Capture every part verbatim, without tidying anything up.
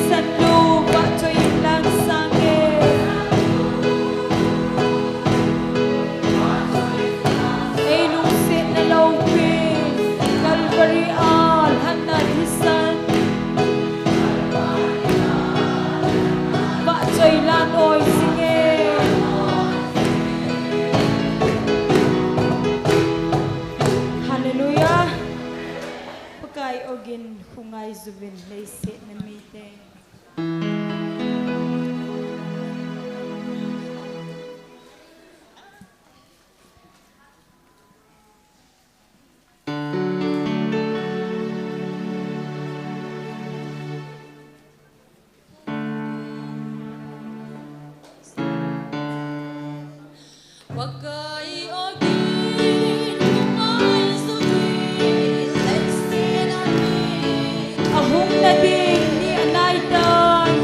Sanlu, vahchoi inlang sange. Ei lungsetna loupi, Calvary a lhanna thisan. Vahchoi lan oi singe. Hallelujah. Pakai ogin hungai juvin leiset na mite. Ahung nading ni anaitai.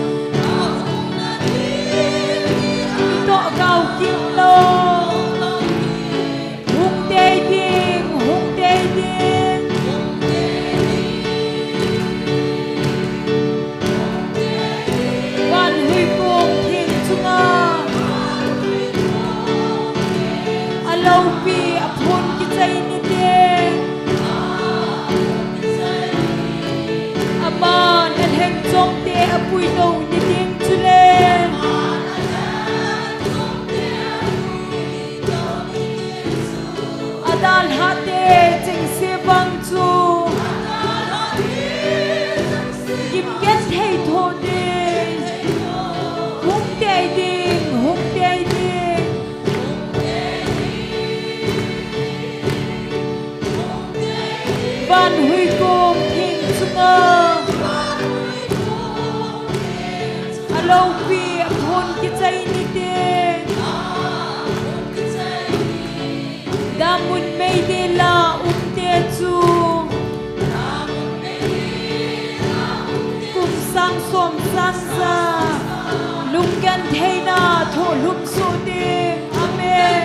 Itoh gao kim lou. Hung tei ding, hung tei ding. Van huikong theng chunga aloupi aphun kichai nite. Aman alhen chomte apuitou niding chule. Adalhah te chengse vang chu. Kimkhen thei tho ding. Hung tei ding, hung tei ding. Van huikong theng chunga aloupi aphun kichai nite. Damun meidil a umte chu kum sang som sang ja lunggentheina thohlhum soh ding. Amen.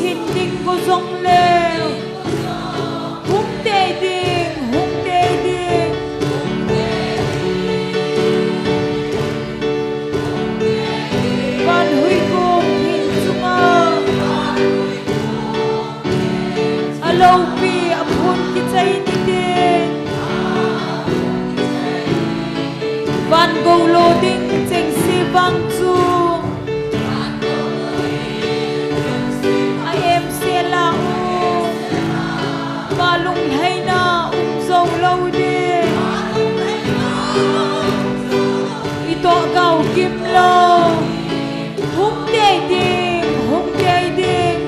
Hin ding go jongle hung tei ding, hung tei ding. Van huikong theng chunga aloupi aphun kichai nite. Van gou lo ding chengse vang chu a emsel a um, pa lunglhaina um jou lou ding. Itoh gao kim lou. Hung tei ding, hung tei ding.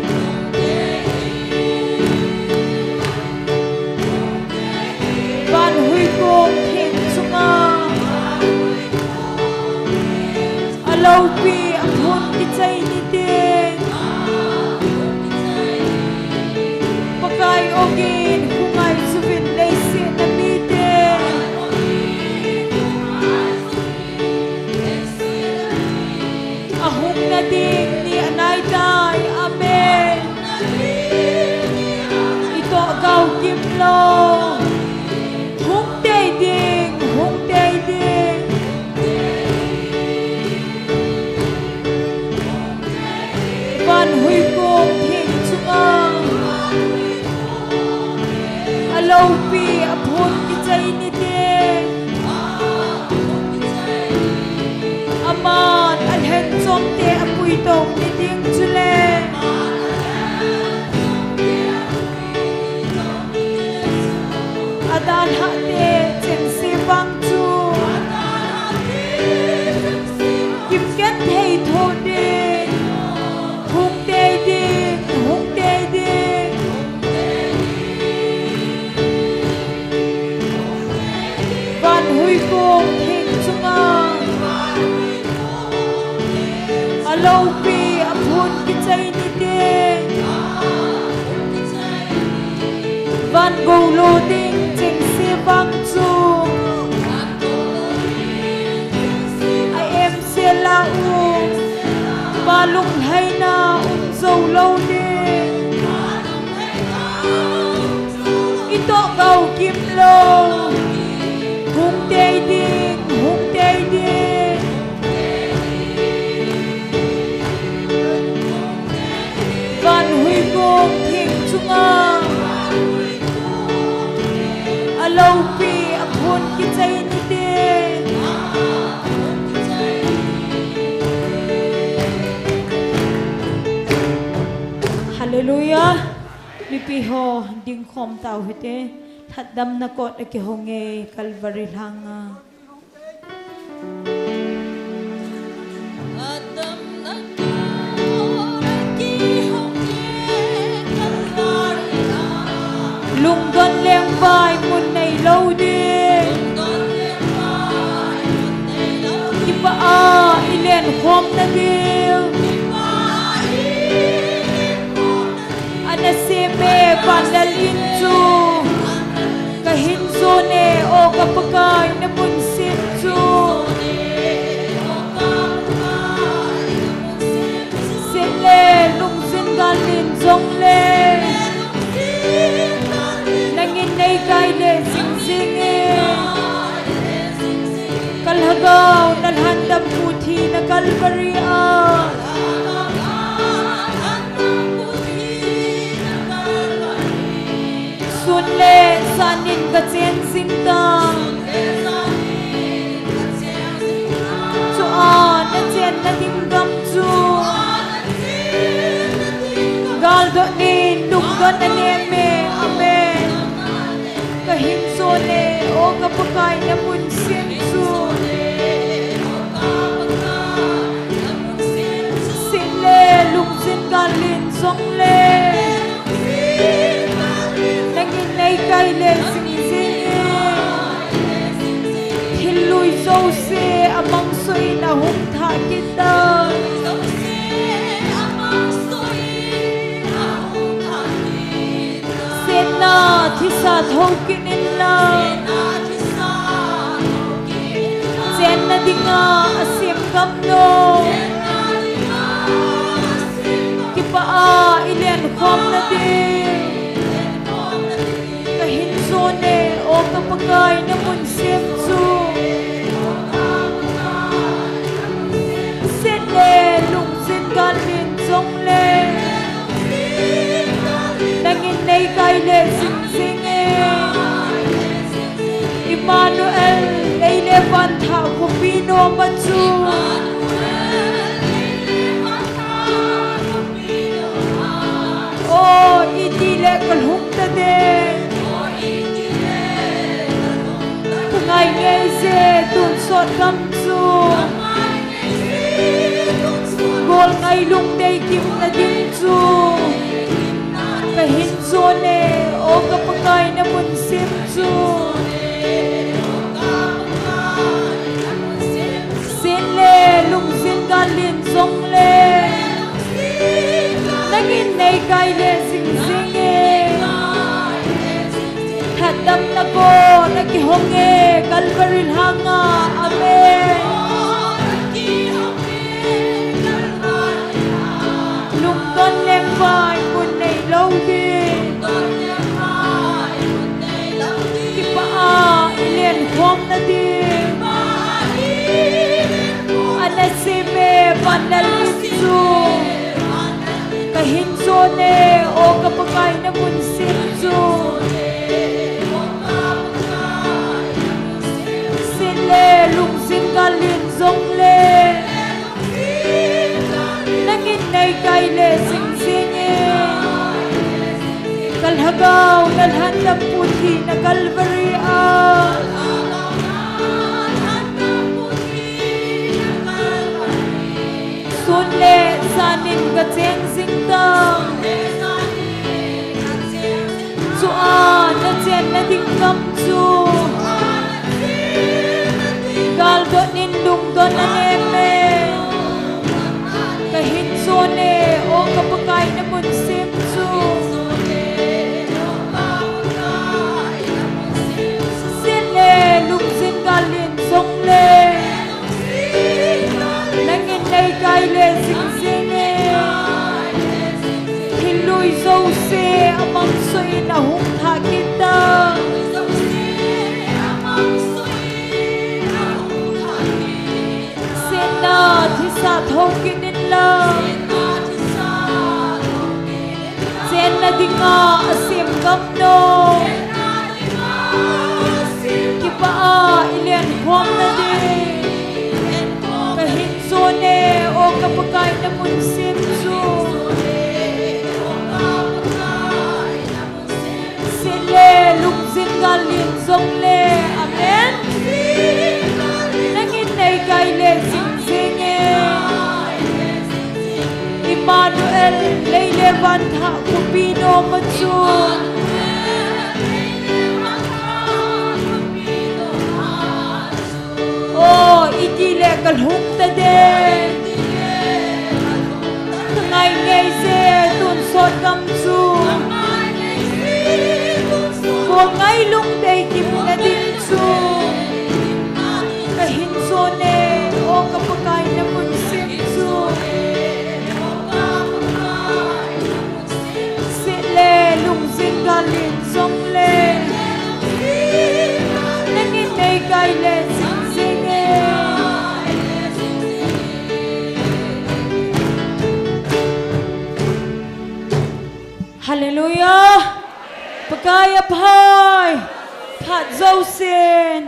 Van huikong theng chunga aloupi aphun kichai nite. Pakai ogin hungai juvin leiset na mite. Ahung nading ni anaitai. Amen. Itoh gao kim lou. Hung tei ding, hung tei ding. Van huikong theng chunga aloupi aphun kichai nite. Aman alhen chomte apuitou niding chule. Adalhah te chengse vang chu kimkhen thei tho ding. Hung tei ding, hung tei ding. Van huikong theng chunga aloupi aphun kichai nite. Van gou lo ding chengse vang chu a emsel a um, pa lunglhaina um jou lou ding. Itoh gao kim lou. Hung tei Eiho dingkhom tau hite, lhatdamna kot akihong e Calvary lhanga. Lungdon lengvai mun neilou ding. Kipah a ilenkhom na ding. Ana sem e, vanlal in chu kahin jon e, o ka Pakai na mun sem chu. Sen le lungsen gal len jongle, nangin nei kai le jing jing e. Ka lhagao na lhandam pu thina Calvary a. Sun le jan in ka chen jing tan. Chua na chenna ding gam chu. Galdot in lungdon a nem e, amen. Kahin jon e, o ka Pakai na mun sem chu. Sen le lungsen gal len jongle, nangin nei kai le jing jing e. Thil lui jouse amang soi na hung thah kit tan. Sen na thisa tho kit in lang. Chenna dinga asem gam nom. Kipah a ilenkhom na ding. Kahin jon e, o ka Pakai na mun sem chu. Sen le lungsen gal len jongle, nangin nei kai le jing jing e. Emmanuel, lei le van thah khopi noma chu. O, iti le ka lhung ta ding. Ka ngai ngei je tonsot gam chu. Gol ngai lungdei kimna ding chu. Kahin jon e, o ka Pakai na mun sem chu. Sen le lungsen gal len jongle, nangin nei kai le jing jing e. Lhatdamna kot akihong e Calvary lhanga, amen. Lungdon lengvai mun neilou ding. Kipah a ilenkhom na ding. Ana sem e, vanlal in chu. Kahin jon e, o ka Pakai na mun sem chu. Sen le lungsen gal len jongle, nangin nei kai le jing jing e. Ka lhagao na lhandam pu thina Calvary a. Sun le jan in ka chen jing tan. Chua na chenna ding gam chu. Galdot in lungdon a nem e. Kahin jon e, o ka Pakai na mun sem chu. Sen le lungsen gal len jongle, nangin nei kai le jing jing e. Thil lui jouse amang soi in ahung thah kit tan. Sen na thisa tho kit in lang. Chenna dinga asem gam nom. Kipah a ilenkhom na ding. Kahin jon e, o ka Pakai na mun sem chu. Jongle, amen. Nangin nei kai le jing jing e. Emmanuel, lei le van thah khopi nom a chu. O, iti le ka lhung ta de. Ka ngai ngei je tonsot gam chu. Ko ngai lung dei kim na ding chu. Ka hin jo ne, o ka Pakai na mun sim chu. Sih le lungjing galin jongle, nangin nei kai le jing jing e. Hallelujah. Pakai aphai. Phat jousen.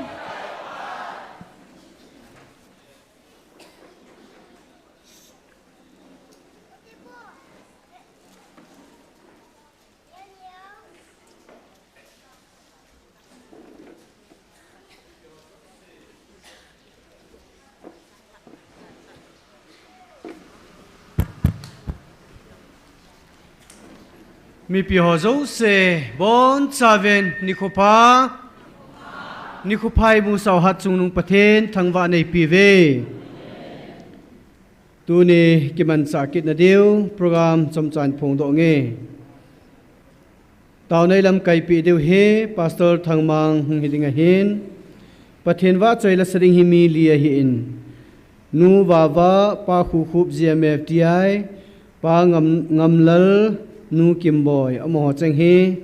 Mipi ho jouse, bonchauvin nikho pha, nikho pha imusah u Hatchungnung Pathen thangvah neipe uve. Tuni kimanchah kitna diu program chomchan phongdoh nge. Taona ilamkaipi diu hi Pastor Thangmang hung hiding ahin, Pathen vahchoi lasa ding hi mi li ahin, Nu Vava, Pa Khukhup, G M F T I, Pa Ngam-, Ngamlal, Nu Kimboi, amaho cheng hi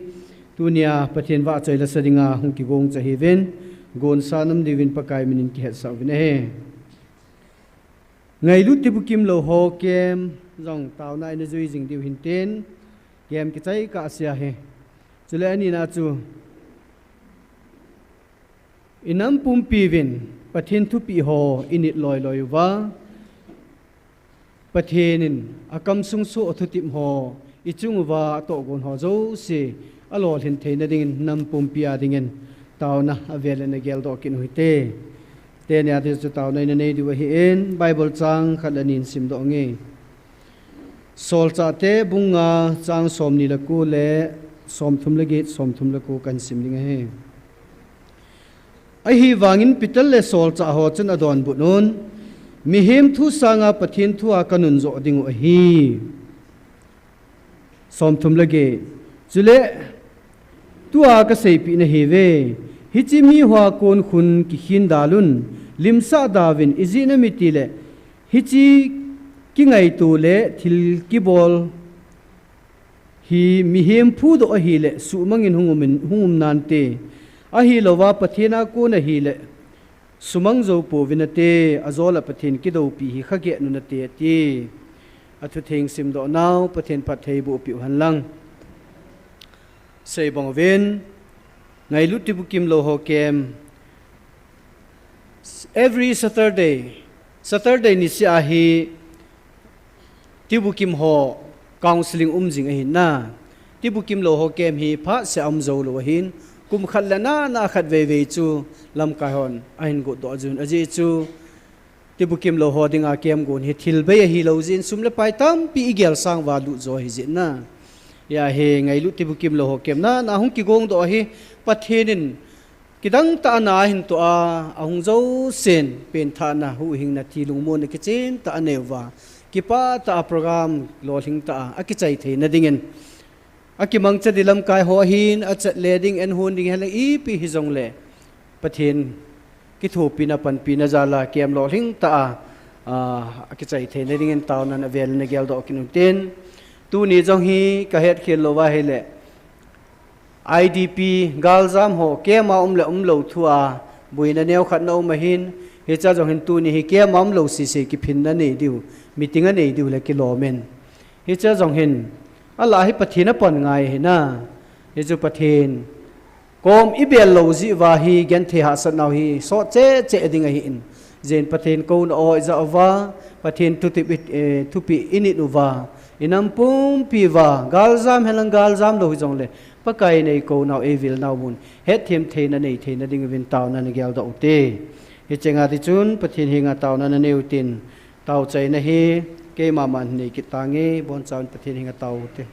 tunia Pathen vahchoi lasa dinga hung kigong chahiuvin, gonsa nam diuvin Pakai minin kihetsah uvin ahi. Ngailut tibukim lou ho camp jong taona ina jui jing diu hintin, camp kichai kahse ahi. Chule anina chu, inam pumpi uvin Pathen thupeh ho init loi loi uva, Pathen in akamsung soh thutep ho ichung uva atohgon ho jouse alolhin theina dingin nam pumpi a dingin taona avel in ageldoh kit u hite. Teni a ding chu taona ina nei diu ahin, Bible chang khat le ni in simdoh nge. Solchahte bung nga chang somni le ko le somthum le get, somthum le ko kahin sim ding ahi. Ahivangin Peter le solchah ho chun adonbut un, mihem thu sanga Pathen thu a kanunjot dingu ahi. Somthum le get. Chule, tua kaseipeh nahiuve, hiche mi hoa kon khun kikhin dalun, limsah dauvin, ijeh inem itile, hiche kingaito le thil kibol hi mihem phudoh ahile, suhmangin hung um in, hung um nante. Ahilouva Pathen a kon ahile, sumang jou pouvin nate, ajol a Pathen kidoupi hi khageh nu nate ati. Athutheng simdoh nau, Pathen phattheiboh peh u henlang. Seibang uvin, ngailut tibukim lou ho camp. Every Saturday, Saturday niseh a hi tibukim ho counseling um jing ahin na. Tibukim lou ho camp hi phatseh a um jou lou ahin, kum khat le nana khat veivei chu lamkai hon ahin gotdoh jun ajeh chu tibukim lou ho dinga camp gon hi thil bei ahilou jeh in sum le pai tampi igel sang uva lut jo ahi jeh in na. Hia hi ngailut tibukim lou ho camp nana hung kigong doh ahi, Pathen in kidang tah a na ahin toh a, ahung jousen penthahna, huhhingna, thi lungmonna kichen tah anei uva, kipah tah a program lolhing tah a akichai theina dingin akimangcha ding lamkai ho ahin, achat le ding, en hon ding hen lang ipi hijongle, Pathen kithopina panpina jal a camp lolhing tah a, a, akichai theina dingin taonan avel in ageldoh kit u tin. Tuni jong hi kahetkhel lou va ahile, I D P galjam ho camp a um le umlou thu a boina neokhat na um ahin, hichea jong hin tuni hi camp a umlou sese kiphinna nei diu, meeting anei diu le kilom in. Hichea jong hin, alah hi Pathen apan ngai ahi na. Hichu Pathen kom ibel lou jeh uva hi genthei hahsatnau hi sot cheh cheh ding ahin. Jen Pathen kouna o ija uva, Pathen thutep i, eh, thupeh init uva, inam pumpi uva, galjam hen lang galjam lou hijongle, Pakai in eikou nau, eivil nau mun hetthem theina nei theina ding uvin taona nagel doh ute. Hiche nga tichun Pathen henga taona nanei utin, taochaina hi keima man hin nei kit tange, bonchauvin Pathen henga tao ute.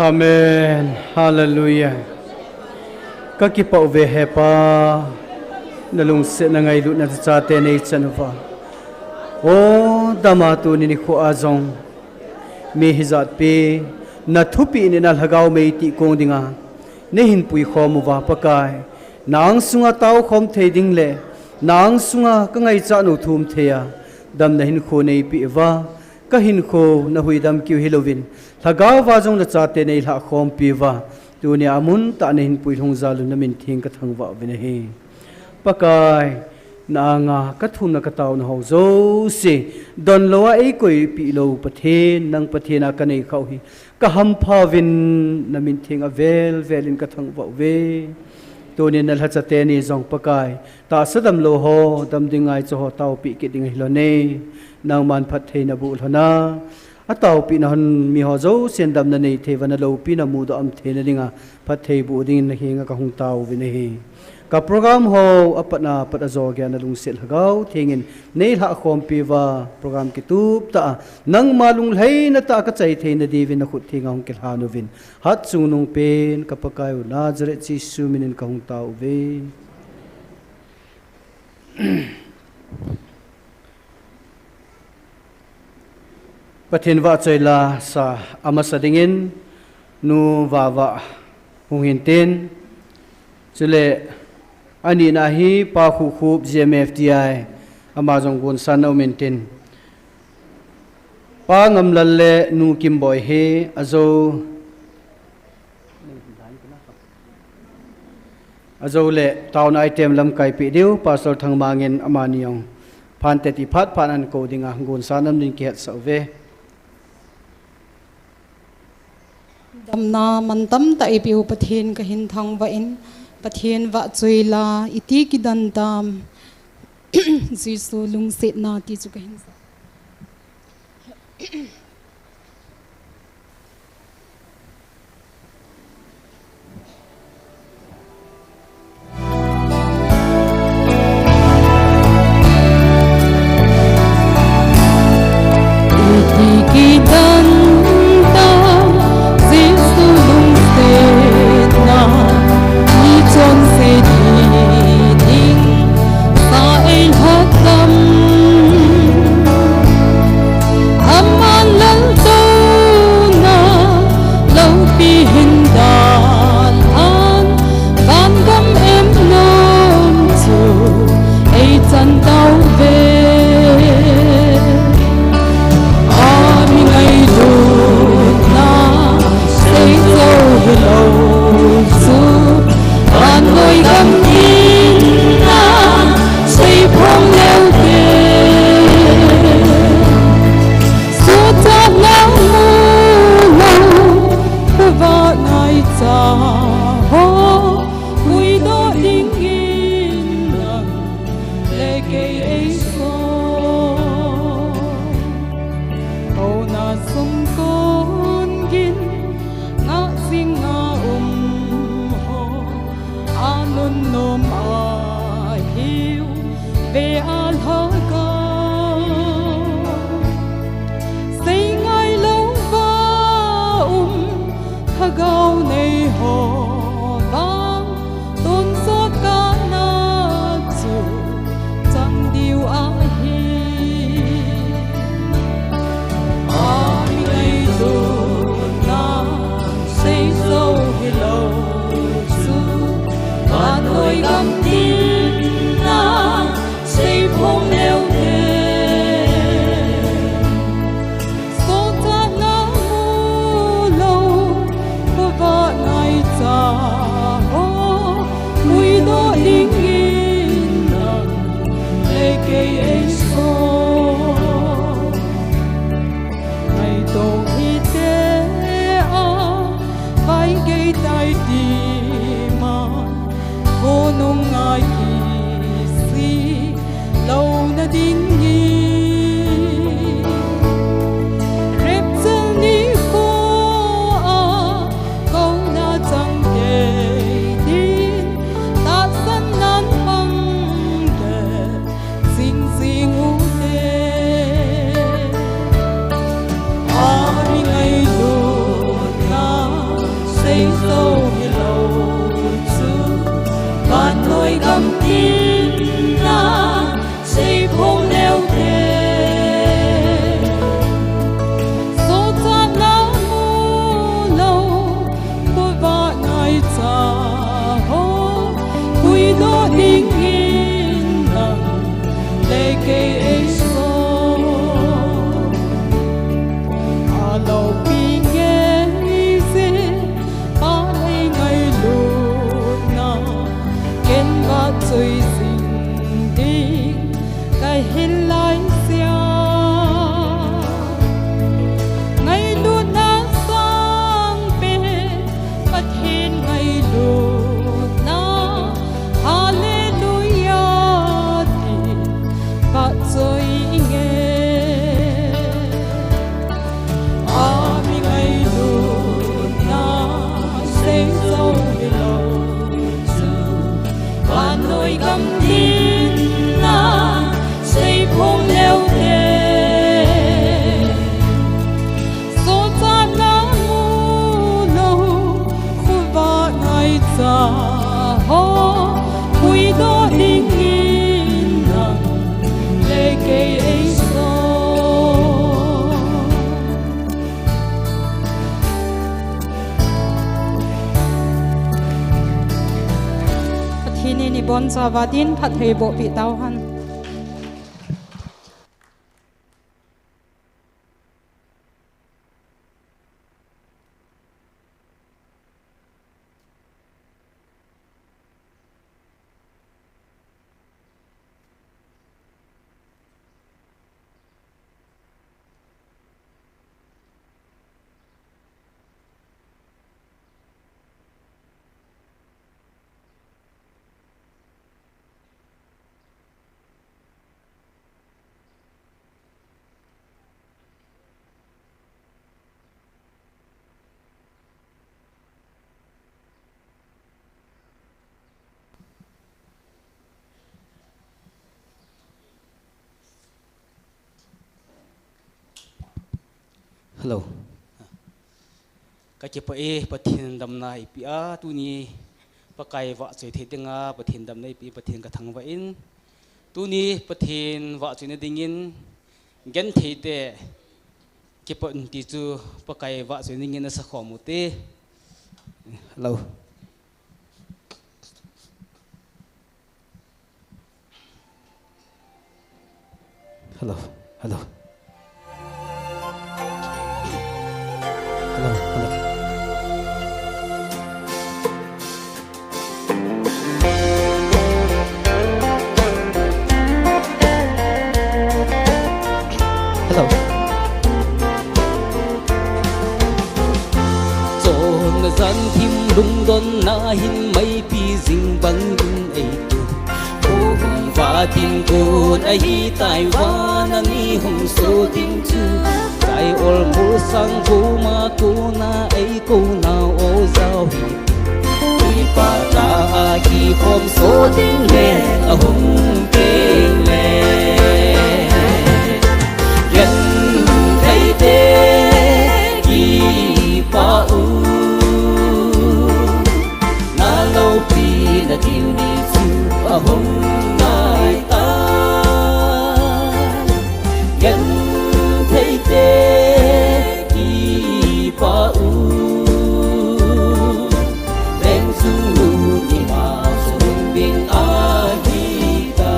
Amen. Hallelujah. Ka kipah uve he Pa, na lungsetna ngailutna chate nei chan uva. O dam a tuni nikho a jong, mi hijat pi, na thupeh in na lhagao mei tih kong dinga nei hin puikhom uva Pakai. Na angsunga taokhom thei ding le, na angsunga ka ngaichat u thum thei a, damna hinkho nei peh uva, ka hinkho na huhdam keu hilouvin, lhagao va jong na chate nei lhahkhompi uva, tuni a mun tah a nei hin puilhung jal un na min theng ka thangvah uvin ahi. Pakai, na anga ka thumna ka taona ho jouse, donlou a ei koipeh lou Pathen, nang Pathen a ka nei khah u hi, ka hampha uvin na min theng a vel vel in ka thangvah uve. Tuni na lhacha teni jong Pakai, tahsa damlou ho, dam ding ngaicha ho taopeh kit ding ahi lhon e. Nangman phattheina boh lhon a, a taopeh na hon mi ho jousen damna nei thei uva na loupina mudoh a um theina dinga phatthei boh dingin na henga ka hung tao uvin ahi. Ka program ho a pat a pat a jou geiya na lungset Lhagao Theng in nei lhahkhompi uva, program kitup tah a nangma lunglhaina tah a ka chai theina diuvin na khut theng a hung kilhan uvin, hatchungnung pen ka Pakai u Nazareth Jesu min in ka hung tao uve. Pathen vahchoila sa amasa dingin Nu Vava hung hintin, chule anina hi Pa Khukhup G M F T I, ama jong gonsan na um intin, Pa Ngamlal le Nu Kimboi hi ajou, ajou le taona item lamkai peh diu Pastor Thangmang in amani jong phante ti phat phat an kou dinga gonsan na um din kihetsah uve. Damna mantam tah eipeh u Pathen ka hin thangvah in, Pathen vahchoila, iti kidan tam, Jesu lungsetna ti chu ka hin sa. Aman laltouna loupi hin dan an, vangam em nom chu ei chan tauve. Ami ngailutna sei jou hilou chu, vannoi gam dinna sei phong leu te. Sotah na mu lou, kavah ngaicha ho, puidoh dingin nang le kei ei song. Kona sumkon gin ngah jing a um ho, a nunnom ahiu ve a Lhagao. Sei ngailou va um Lhagao nei ho vang, tonsot kah na chu chang diu ahi. Ami ngailutna sei jou hilou chu, vannoi gam dinna sei phong leu te. Sotah na mu lou, kavah ngaicha Ni, ni bonchauva din phatthei bohpeh tauhen. Hello. Kakipah e, Pathen damna eipeh a, tuni Pakai vahchoi thei dinga Pathen damna eipeh, Pathen kathangvah in. Tuni Pathen vahchoina dingin genthei te kipan ti chu Pakai vahchoi dingin nasakhom ute. Hello. Hello, hello. Hello, hello. Hello. Chonna jan thim lungdonna hin maipi jing bangin eitu. Kou hung vatin kon ahitai, vana mi hung so ding chu. Chai ol mul sang vuma kona eikou nau o jao hi. Kipah tah a kikhom so ding le ahung teng le. Genthei te kipah u. Na loupina diu ni chu ahung nai tai. Genthei te kipah u. Leng chungnung ima chun ding ahi tai.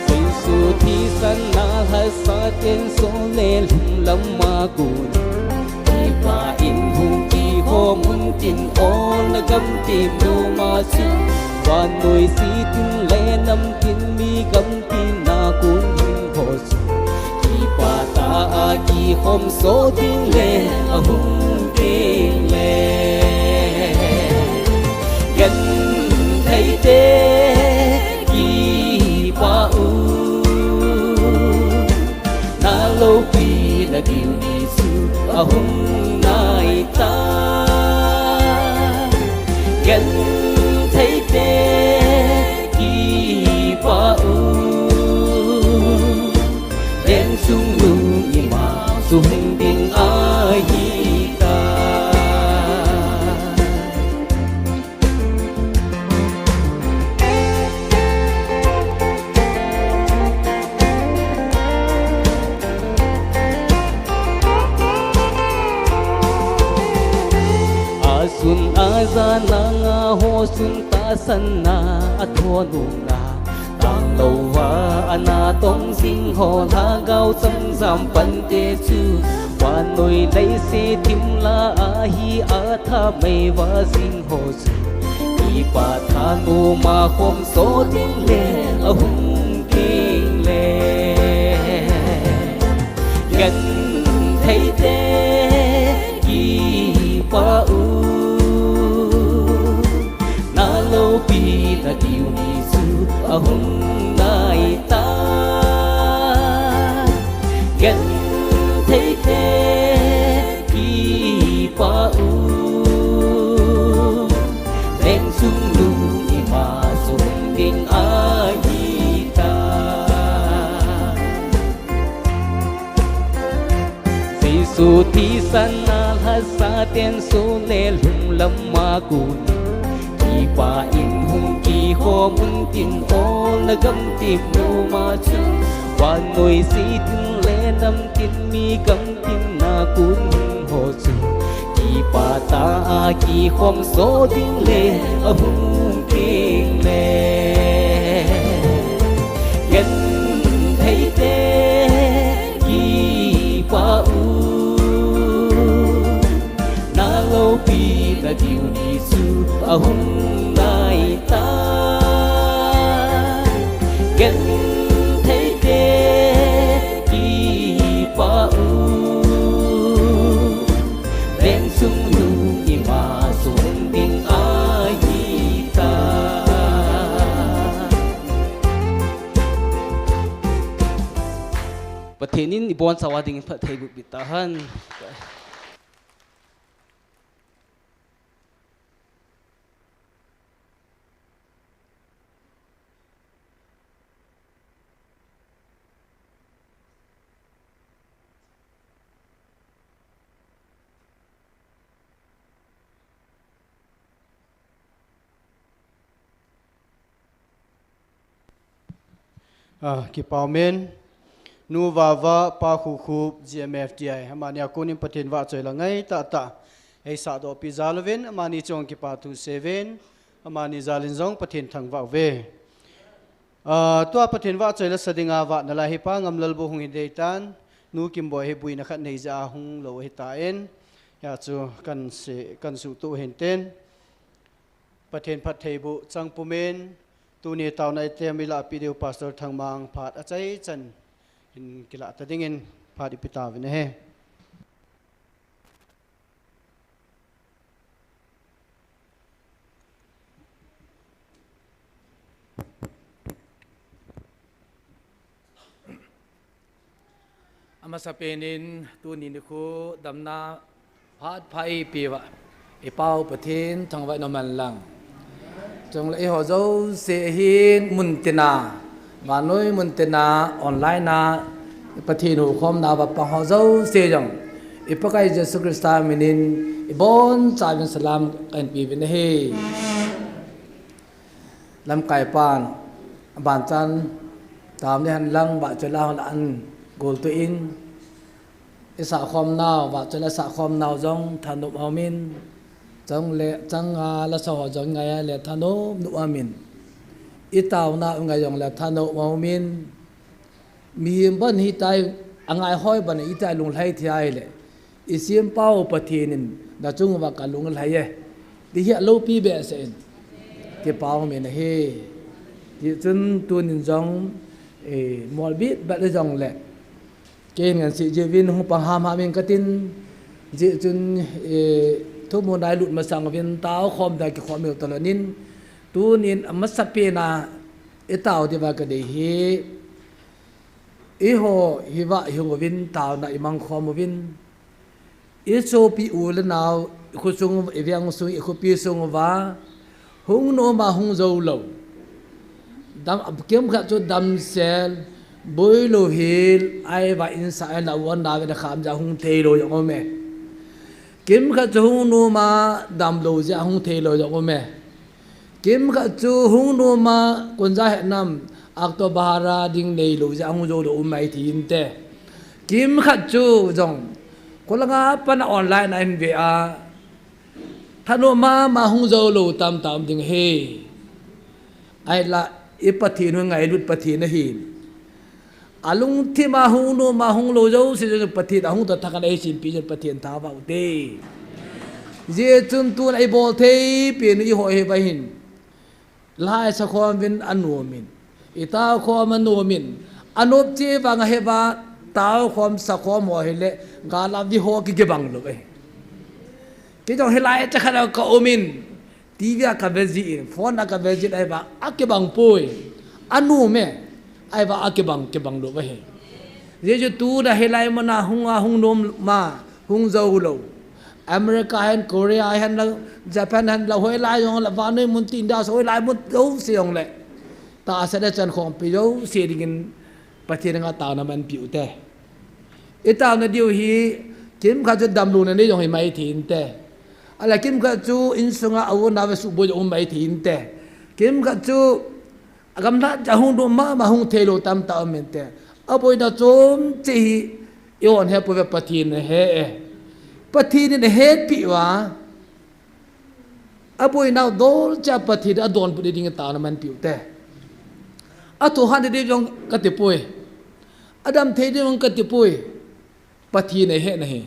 Jesu thisan a lhasat in sol le lhumlam a kon. Kipah in hung kikhom un tin, olna gamtin noma chu. Vannoi sitin le namtin mi gamtin a kon hung ho chu. Kipah tah a kikhom so ding le ahung teng le. Genthei te kipah u. Na loupina diu ni chu ahung nai tai. Genthei te kipah u. Leng chungnung ima chun ding ahi tai. Asun ajan a nga ho sun tahsan a athon u nga. Tanglouva ana tong jing ho lhagao chang jam pante chu. Vannoi leiset thim lah a hi atha mei va jing ho chu. Kipah tha noma khom so ding le ahung teng le. Genthei te kipah u. Na loupina diu ni chu ahung nai tai. Genthei te kipah u. Leng chungnung ima chun ding ahi tai. Jesu thisan a lhasat in sol le lhumlam a kon. Kipah in hung kikhom un tin, olna gamtin noma chu. Vannoi sitin le namtin mi gamtin a kon hung ho chu. Kipah Pata a kikhom so ding le ahung ding le. Genthei te kipah u. Na loupi na diu ni chu ahung nai ta. Genthei te kipah u. Veng sung nu ima sung ding ahi ta. Pathen in ibon chauva dingin phatthei boh peh tahen. Ah, kipah umin. Nu Vava, Pa Khukhup, G M F T I. Amani a konin Pathen vahchoi la ngai tahtah eisah doh peh jal uvin, amani chunga kipathu seuvin, amani jal in jong Pathen thangvah uve. Ah, tua Pathen vahchoi la sa dinga vah nalai hi Pa Ngamlalbou hung hi dei tan, Nu Kimboi hi boina khat nei jeh a hung lou ahi tan, hia chu kan se, kan suhtup u hintin. Pathen phattheiboh chang pumin, tuni taona item ilah peh diu Pastor Thangmang phat achaichan hin kilah ta dingin phat ipe tauvin ahi. Amasapen in tuni nikho damna phat pha eipeuva, i Pau Pathen thangvah in umhen lang. Chule eiho jouse hin muntina, vannoi muntina online a Pathen houkhomna a pang ho jouse jong, i Pakai Jesu Christa minin ibonchauvin salam kahin peuvin ahi. Lamkai pan, abanchan, taona hen lang, vahchoi la hon la an gol tuh in, i sahkhom nau, vahchoi la sahkhom nau jong thanop aumin, chule changa lasa ho jong ngai a le thanop nop aumin, i taona u ngai jong le thanop aumin, Mihem ban hitia, angai hoi ban hitia lunglhai thei ahile, i Sempau Pathen in nachung uva kalunglhai e, ti hi aloupi behseh in, kipah umin ahi. Tichun tunin jong, eh, molbit bat le jongle, kei ngan sih jeh uvin hung pang hamham in katin, jeh chun, eh, thumun a ilut masang uvin taokhom dia kikhom u talon in, tunin amasapen a i tao diuva kadei hi, Eiho, hiva ihung uvin, taona imang khom uvin. Isopi u le nao, ikhosung, iveng sung, ikhopi sung uva, hung nom a hung jou lou. Dam, kimkhat chu damsel, boilou hel, ahivangin sa a la u ana ve na kham jeh a hung thei lou jong um e. Kimkhat chu hung nom a, damlou jeh a hung thei lou jong um e. Kimkhat chu hung nom a, konja hetnam, October a ding neilou jeh a hung jou lou um mai thinte. Kimkhat chu jong, kolanga pat a online a hin ve a, thanom mama hung jou lou tamtah um ding ahi. Ahinla, i Pathen hi ngailut Pathen ahi. Alungthim a hung nom a hung lou jouse jouse Pathen ahung toh thakhat a eisempeh jeh in Pathen thangvah u hite. Jeh chun tun a ibol thei pen u eiho hiva hin, lhai sakhom uvin anom in, itaokhom anom in, anop cheh vang a hiva, taokhom sakhom ho hile, gal a vi ho kikibang lou e. Kei jong hilai chakhat a ka um in, TV a kave jin, phone a kave jin ahiva, akibang poi. Anom e, ahiva akibang, kibang lou ahi. Jeh chun tun a hilai mun a hung a hung nom ma, hung jou lou. America hen, Korea hen la, Japan hen la, hoilai jong la, vannoi mun tin da, hoilai mun jouse jong le. Tahsa le chan khompi jouse dingin Pathen anga taona manpeh u hite. I taona diu hi, kimkhat chu damlouna nei jong hi mai thei inte. Ahinla kimkhat chu insunga a u nao ve suboi jong um mai thei inte. Kimkhat chu agamlhat jeh a hung nom mama hung thei lou tamtah um inte. Aboina chom cheh hi, eihon he pouve Pathen in ahe e. Pathen in ahetpi uva, aboinau dol cha Pathen adonbut ding taona manpi u te. Athoh hat ding jong katipoi. Adam thei ding jong katipoi. Pathen ahet ahi.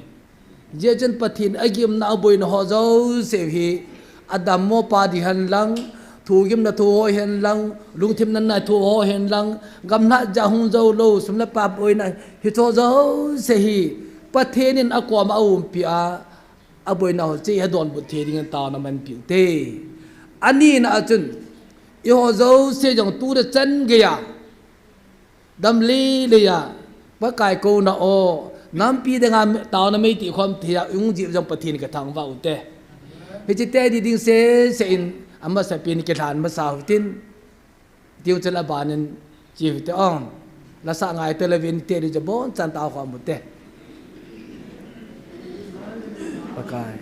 Hijeh chun Pathen agimna aboina ho jouse hi, adammo pa ding henlang, thugimna thu ho henlang, lungthim natna thu ho henlang, gamlhat jah hung jou lou, sum le pai boina hiche jouse hi, Pathen in akoma aumpi a, aboina ho chu adonbut thei ding taona manpi u te. Anina a chun, eiho jouse jong tu le chan geiya, dam lele a, Pakai kouna o, nampi dinga taona meiti khom thei a, hung jih jong Pathen kathangvah u te. Hiche teni ding sese in, amasapen in kilhan masa u hitin, tiu chun aban in chi u hite o. Lasa ngai tele vin teni jabon chan tao khom u te. Pakai,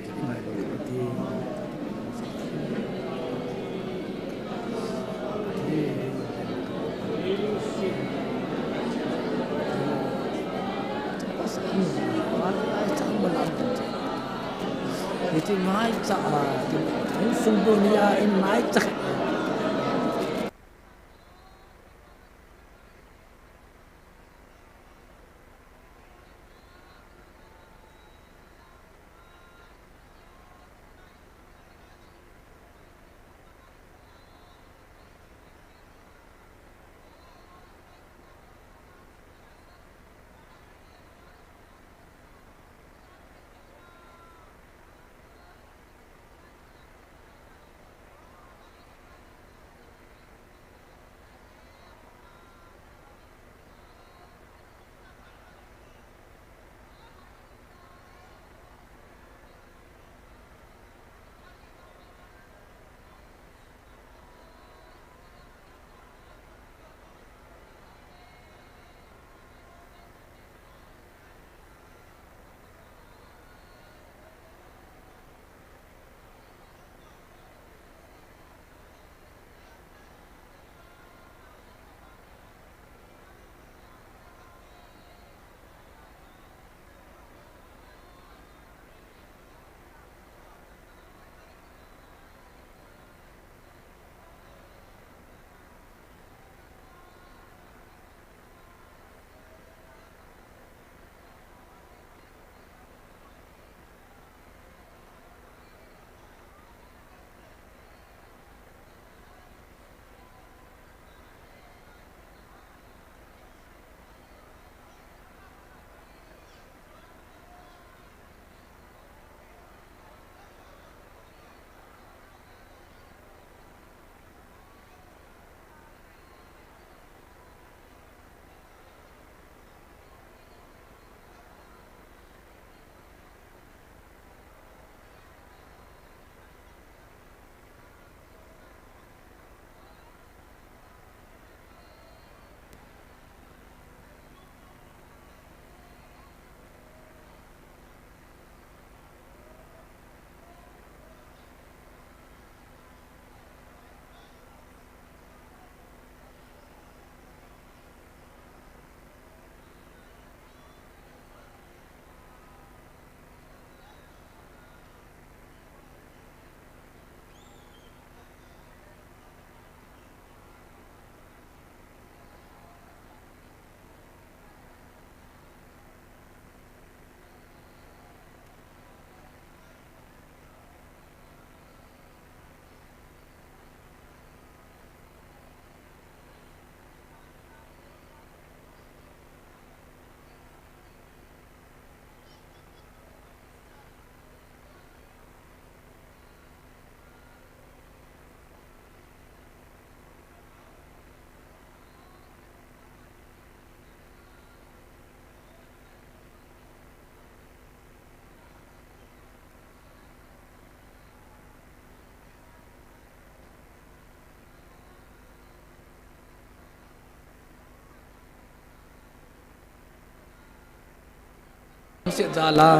Set jal a,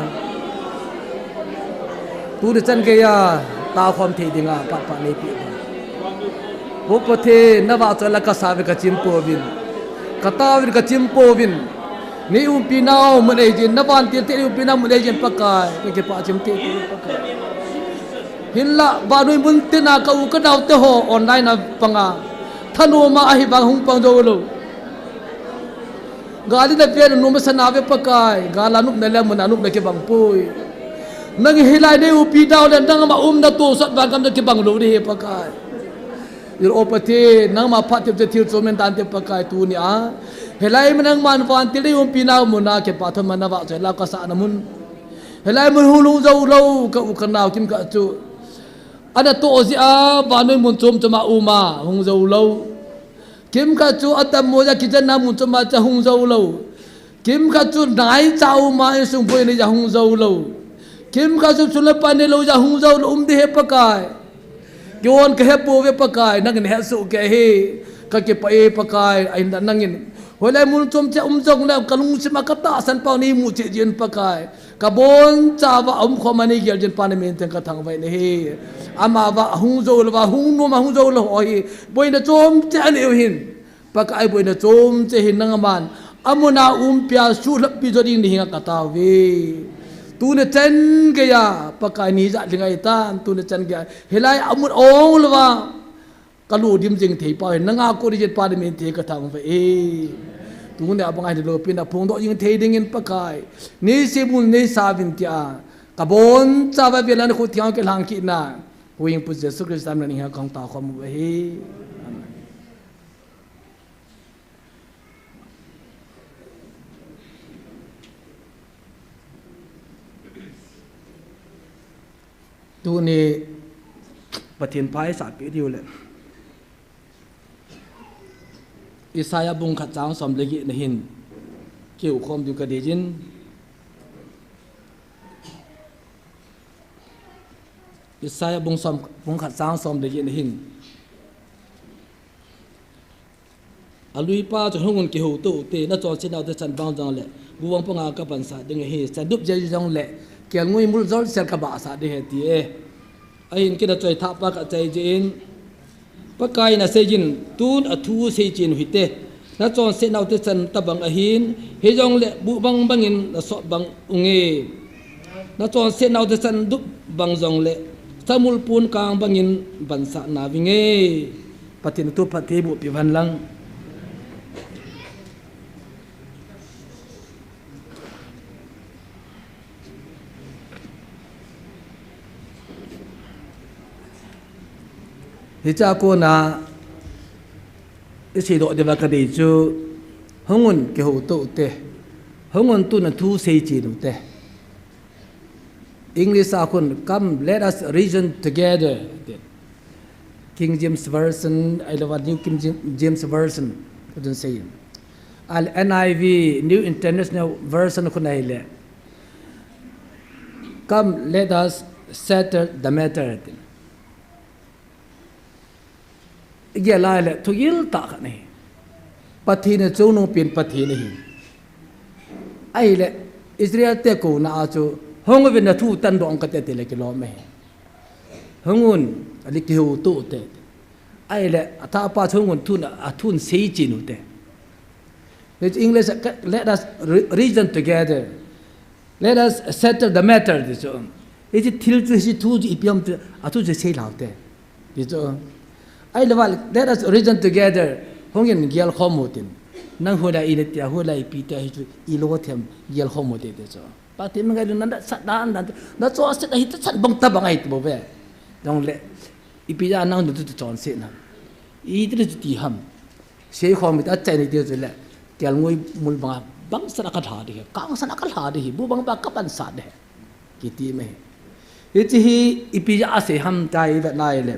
tuni chan geiya taokhom thei dinga pat pat neipe. Pu Pathen, navahchoi la kasah uvin kachim pouvin, katao uvin kachim pouvin. Nei umpi nau mun eijin, na vantil te nei umpi nau mun eijin Pakai, kakipah chim te Pakai. Hinlah, vannoi mun tina ka u ka nau te ho online a panga. Thanoma ahi vang hung pang jou lou. Gal in a ven numa sana ve Pakai, gal a nupna le mun a nupna kibang poi. Nang hilai nei umpi nau le nangma umna toh sot vang kam kibang lou ding ahi Pakai. Ilo Pathen, nangma phat tep te thil chom in dan te Pakai tuni a. Hilai mun nangman vantil nei umpi nau mun a kipah thaman na vah choi la ka sa na mun. Hilai mun hung lhung jou lou, ka u ka nau kimkhat chu. Ana toh jeh a, vannoi mun chom chom a um a, hung jou lou. Kimkhat chu atam mo ja kijen na mun chom a cha hung jou lou. Kimkhat chu nai cha um a insung boina ja hung jou lou. Kimkhat chu chule pa nei lou ja hung jou lou um ding ahi Pakai. Kihon ka he pouve Pakai, nangin he soh kei ahi. Kakipah e Pakai, ahinla nangin. Hoilai mun chom cheh um jong le, ka lungsim a ka tahsan pau nei mu cheh jin Pakai. Ka boncha uva aum khom a nei gel jin pa na min theng ka thangvah in ahi. Ama uva hung jou lou uva, hung nom a hung jou lou ho hi. Boina chom cheh anei u hin. Pakai boina chom cheh hin nangman. Amun a umpi a suhlhap pi jo ding nahi ngai ka tao ve. Tuni chan geiya, Pakai ni ja lhingai tan, tuni chan geiya. Hilai amun ong lou uva. Ka lungdim jing thei pa hin, nanga ko di jet pa di min thei ka thangvah e. Tuni a bang a hin loupina phongdoh jing thei dingin Pakai. Nei simun nei sa vin tia. Ka boncha uva vela na khut thiang ke lhang kit na. Huhhingpu Jesu Christa min in ka hung tao khom u ahi. Amen. Tuni Pathen pha i sah peh diu le. Isaiah bung khat chang som le get na hin kihou khom diu ka deijin. Isaiah bung som, bung khat chang som le get na hin. Alui pa chu hung un kihou tou te, na chonset nau te chan bang jong le, bu bang panga ka bansat ding ahi, chan dup jeh jong le, kelngoi mul jol sel ka bahsat ding ahi ti e. Ahin kei na choi thah pa ka chai jeh in, Pakai in asei jin, tun a thu sei chen u hite, na chonset nau te chan tabang ahin, hijong le bu bang bangin na sot bang unge. Na chonset nau te chan dup bang jong le, samul pun kang bangin bansat na vinge. Pathen thu phatthei boh peh uvin lang. Hiche a kona i seidoh diuva ka dei chu, hung un kihou tou te, hung un tun a thu sei chen u te. English a khun, "Come, let us reason together." King James Version, ahilou le New King Jam-, James Version, khun sei. Ahile N I V, New International Version khun ahile, "Come, let us settle the matter." I gel a ahile, thugil tah khat ahi. Pathen in achungnung pen Pathen ahi. Ahile, Israel te kouna a chu, "Hung uvin na thu tandoh ing kate," tile kilom ahi. "Hung un, ahile kihou tou te." Ahile, athah pa chu hung un tun a, a thu sei chen u te. Hiche English a, "Let us re-, reason together. Let us settle the matter," ti chu. Hiche thil chu, hiche thu chu ipi ham ti, a thu chu sei lhau te. Ti chu. Ahilou le, "Let us reason together." Hung in gel khom u tin. Nang hoilai i na tia, hoilai ipi tia, hichu i lo them, gel khom u te, ti chu. Pathen mi ngailutna nasat dan dan, na chonset ahi tah chan bang tabang ahi ti bou ve. Jong le, ipi jeh a nang na thu chu chonset na. Iti chu ti ham. Sei khom i ta chai ni ti chu le, kelngoi mul banga, bang sana ka lha ding ahi, kang sana ka lha ding ahi, bu bang banga ka bansat ding ahi. Kiti mai. Hiche hi ipi jeh a asei ham ti i vet na ahile.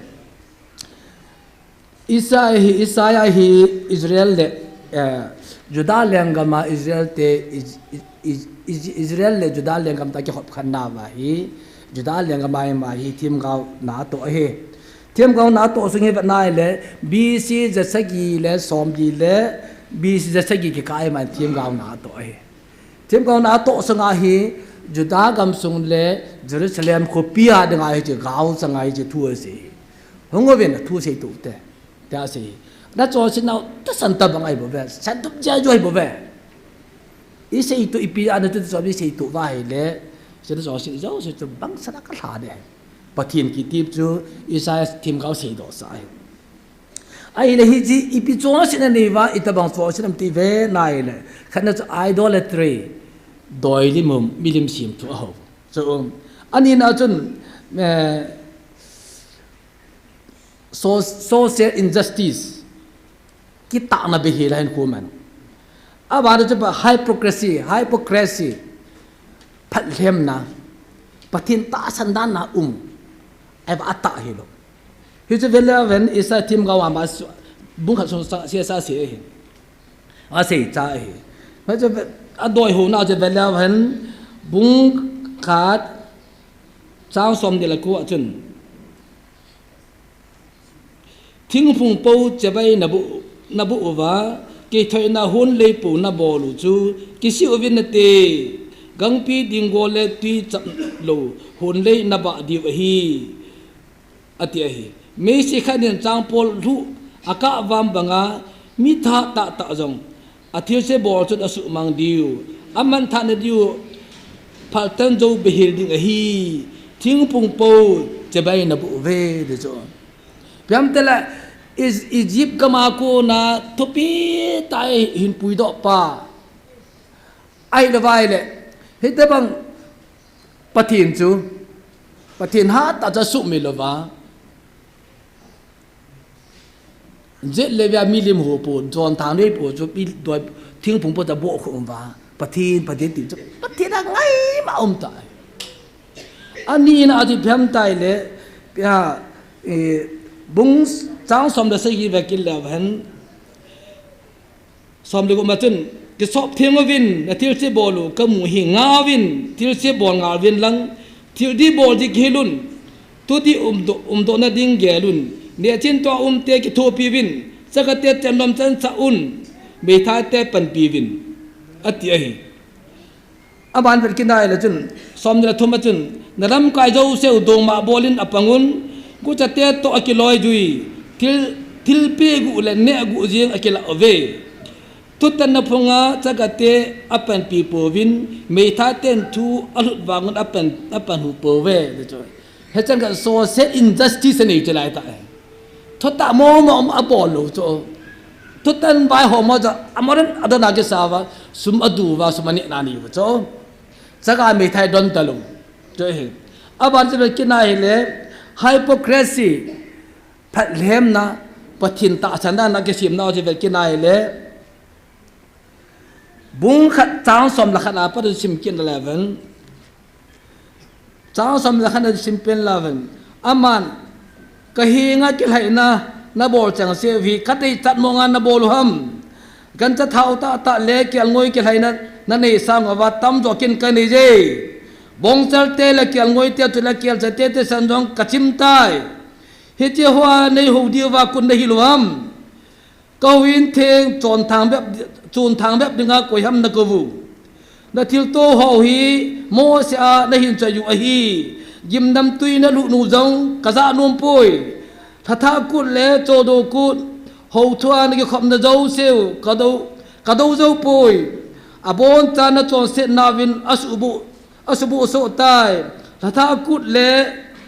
Isaiah hi, Isaiah hi Israel le, eh, Judah lenggam a Israel te, Is-, Is-, Is-, Is-, Israel le Judah lenggam te akikhop khen nauva hi, Judah lenggam a ima hi themgao na atoh ahi. Themgao na atoh sung hi vet na ahile, B C ja sagi le som li le, B C ja sagi kikah a ima themgao na atoh ahi. Themgao na atoh sunga hi, Judah gamsung le Jerusalem khopi a dinga hiche gao changa hiche thu asei. Hung uvin a thu sei tou te. Tia asei. Na chonset nau tah chan tabang ahi bou ve. Chan dup jeh a jo ahi bou ve. I seito ipi ana chu chu i seito uva ahile, seito chu sei jou sei chu bangsan a ka lha de. Pathen kiti chu Isaiah themgao seidoh sa ahi. Ahile hiche ipi chonset na nei uva, itobang chonset ham ti ve na ahile, khatna chu idolatry, doilim um, milim semthu aho. Chu, um, anina chun, eh, so-, social injustice, kitahna beihel a hin khu man. Abana chu pa hypocrisy, hypocrisy, phatlhemna, Pathen tahsan dan na um, ahivang atah hilou. Hichu vele ven Isaiah themgao a ama su-, bung khat sung sa, sia sa sia ahi. Asei cha ahi. Hichu ve-, adoi hona chu vele ven bung khat chang somni le ko a chun, Thingphung po chibai na boh, na boh uva, kithoina hunlei po na bol u chu, kisih uvin nate, gangpi ding gol le tui chap lou hunlei na bah diu ahi, ati ahi. Meisi khat in changpol lhuh akah vam banga, mi tha tahtah jong athilse bol chun asuhmang diu, amanthah na diu, phaltan jou beihel ding ahi, thingphung po chibai na boh uve, ti chu. Ipi ham itile, Is-, Egypt gam a kona thupi tah a hin puidoh pa. Ahilou va ahile, hitobang Pathen chu, Pathen hatah chu asuhmil louva. Jet le via milim ho po, chonthang nei po chu, pi doi, thingphung po ta boh khu um uva. Pathen, Pathen ti chu, Pathen a ngaima um tai. Anina a chu ipi ham itile, pia, eh, bung chang som le sagi ve kit le hen. Som le gup ma chun, kisop theng uvin, na thilse bol u kamu hi, nga uvin, thilse bol nga uvin lang, thil dih bol ding kihil un, thudih umdoh, umdoh na ding gel un, nehchin tua umte kithopi uvin, chakate chenlom chansah un, meithaite panpi uvin, ati ahi. Aban vet kit na ahile chun, som ni le thum a chun, na lamkai jouse u dongma bol in apang un, guchate toh akiloi jui, thil, thilpeh guh le neh guh jeng akilah uve. Thutanna phunga chakate apanpi pouvin, meithaten thu alhut vang un apan, apan hu pouve, ti chu. Hichan khat social injustice anei chu lai tah e. Thutah momo um abol lou chu. Thutan vaihom ho chu, amodan adon a kisa uva, sum adu uva, sum aneh na nei uva chu. Chaga meithai don talou. Chu hi. Aban chu vet kit na ahile, hypocrisy, phatlhemna, Pathen tahsan dan a kisemna chu vet kit na ahile, bung khat chang som le khat a pat sim kit na le ven. Chang som le khat a sim pen le ven. Aman, ka henga kilhaina na bol chengse u hi, ka deichat monga na bol u ham. Gancha thao tahtah le kelngoi kilhaina na nei sang uva tamjo kin ka nei je. Bongchal te le kelngoi te chule kelcha te thisan jong ka chim tai. Hiche hoa nei hou diuva kon na hil u ham. Ka houin theng chonthang bep, chonthang bep dinga koi ham na kou u. Na thilto ho hi Mose a na hin choi u ahi. Gimnamtui na lhut u jong ka jah nom poi. Lhathah kut le chodo kut, hou thua na kikhopna jouse u ka do, ka do jou poi. Aboncha na chonsetna uvin asuhboh, asuhboh soh tai. Lhathah kut le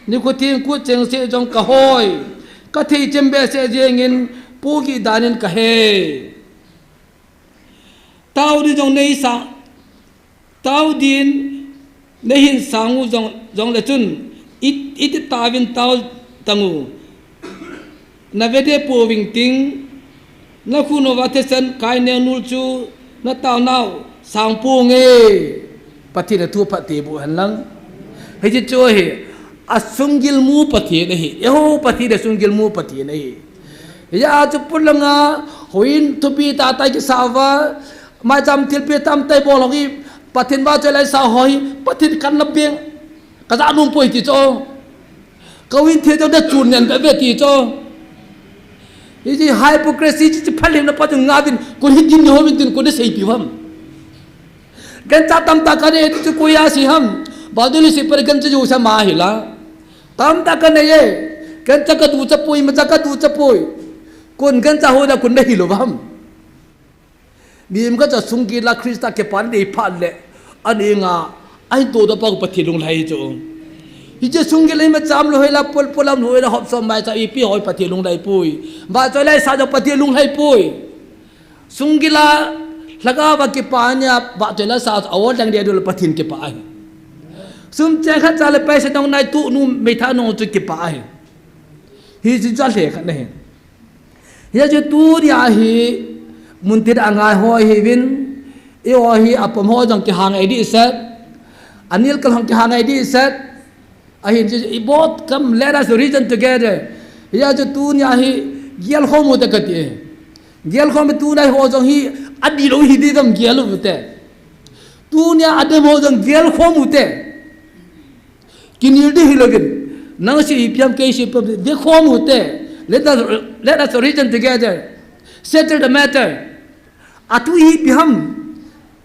nikho theng kut chengse jong ka hoi. Ka thei chem behseh jengin pohgih dan in ka he. Tao din jong nei sa, tao din na hin sang u jong, jong le chun, i, iti tauvin tao tang u. Na ve de pouving ting, na khut uva thisan kai neng nul chu na taonau sang ponge. Pathen a thu phatthei boh hen lang. Hiche chu hi, asunggil mu Pathen ahi. Eiho Pathen asunggil mu Pathen ahi. Hijeh a chu pulanga, houin thupi tahtah kisa uva, maicham thilpeh tamtah bol ho hi, Pathen vahchoi la sa ho hi, Pathen kanna peng, ka jah nom poi ti chu. Ka houin theng jong na chun nen beh beh ti chu. Hiche hypocrisy, hiche phatlhemna pa chu nga uvin, kon hi din ni ho uvin tin kon na seipi u ham. Gancha tamtah ka nei ti chu koi a sei ham. Bible a sei pa gancha jouse ma hi la. Tamtah ka nei e. Gancha ka ducha poi, imacha ka ducha poi. Kon gancha ho da kon na hil u ham. Mi um khat chu sunggil a Christa kipana nei phat le, aninga, ahin todoh pa Pathen lunglhai chu. Hiche sunggil a ima cham lou hela, pol polam lou hela, hop som mai cha ipi hoi Pathen lunglhai poi. Vahchoi laisa jong Pathen lunglhai poi. Sunggil a lhagao va kipa nia, vahchoi laisa a ol dang dia dul Pathen kipa ahi. Sum cheng khat cha le paisa nong nai tu nu meitha nong chu kipa ahi. Hiche chu alhekhat na ahi. Hijeh chun tunia hi, muntin a ngai ho hiuvin, eiho hi apom ho jong kihang ngai dehset, anilkal ho kihang ngai dehset, ahin chu, both come, let us reason together. Hijeh chun tunia hi, gelkhom u te kati. Gelkhom u te tunia ho jong hi, adih lou hi ding dam gel u te. Tunia adem ho jong gelkhom u te. Kinel ding hilouvin. Nang sei ipi ham, kei sei ipi ham, vekhom u te. Let us, let us reason together. Settle the matter. Athu hi ipi ham.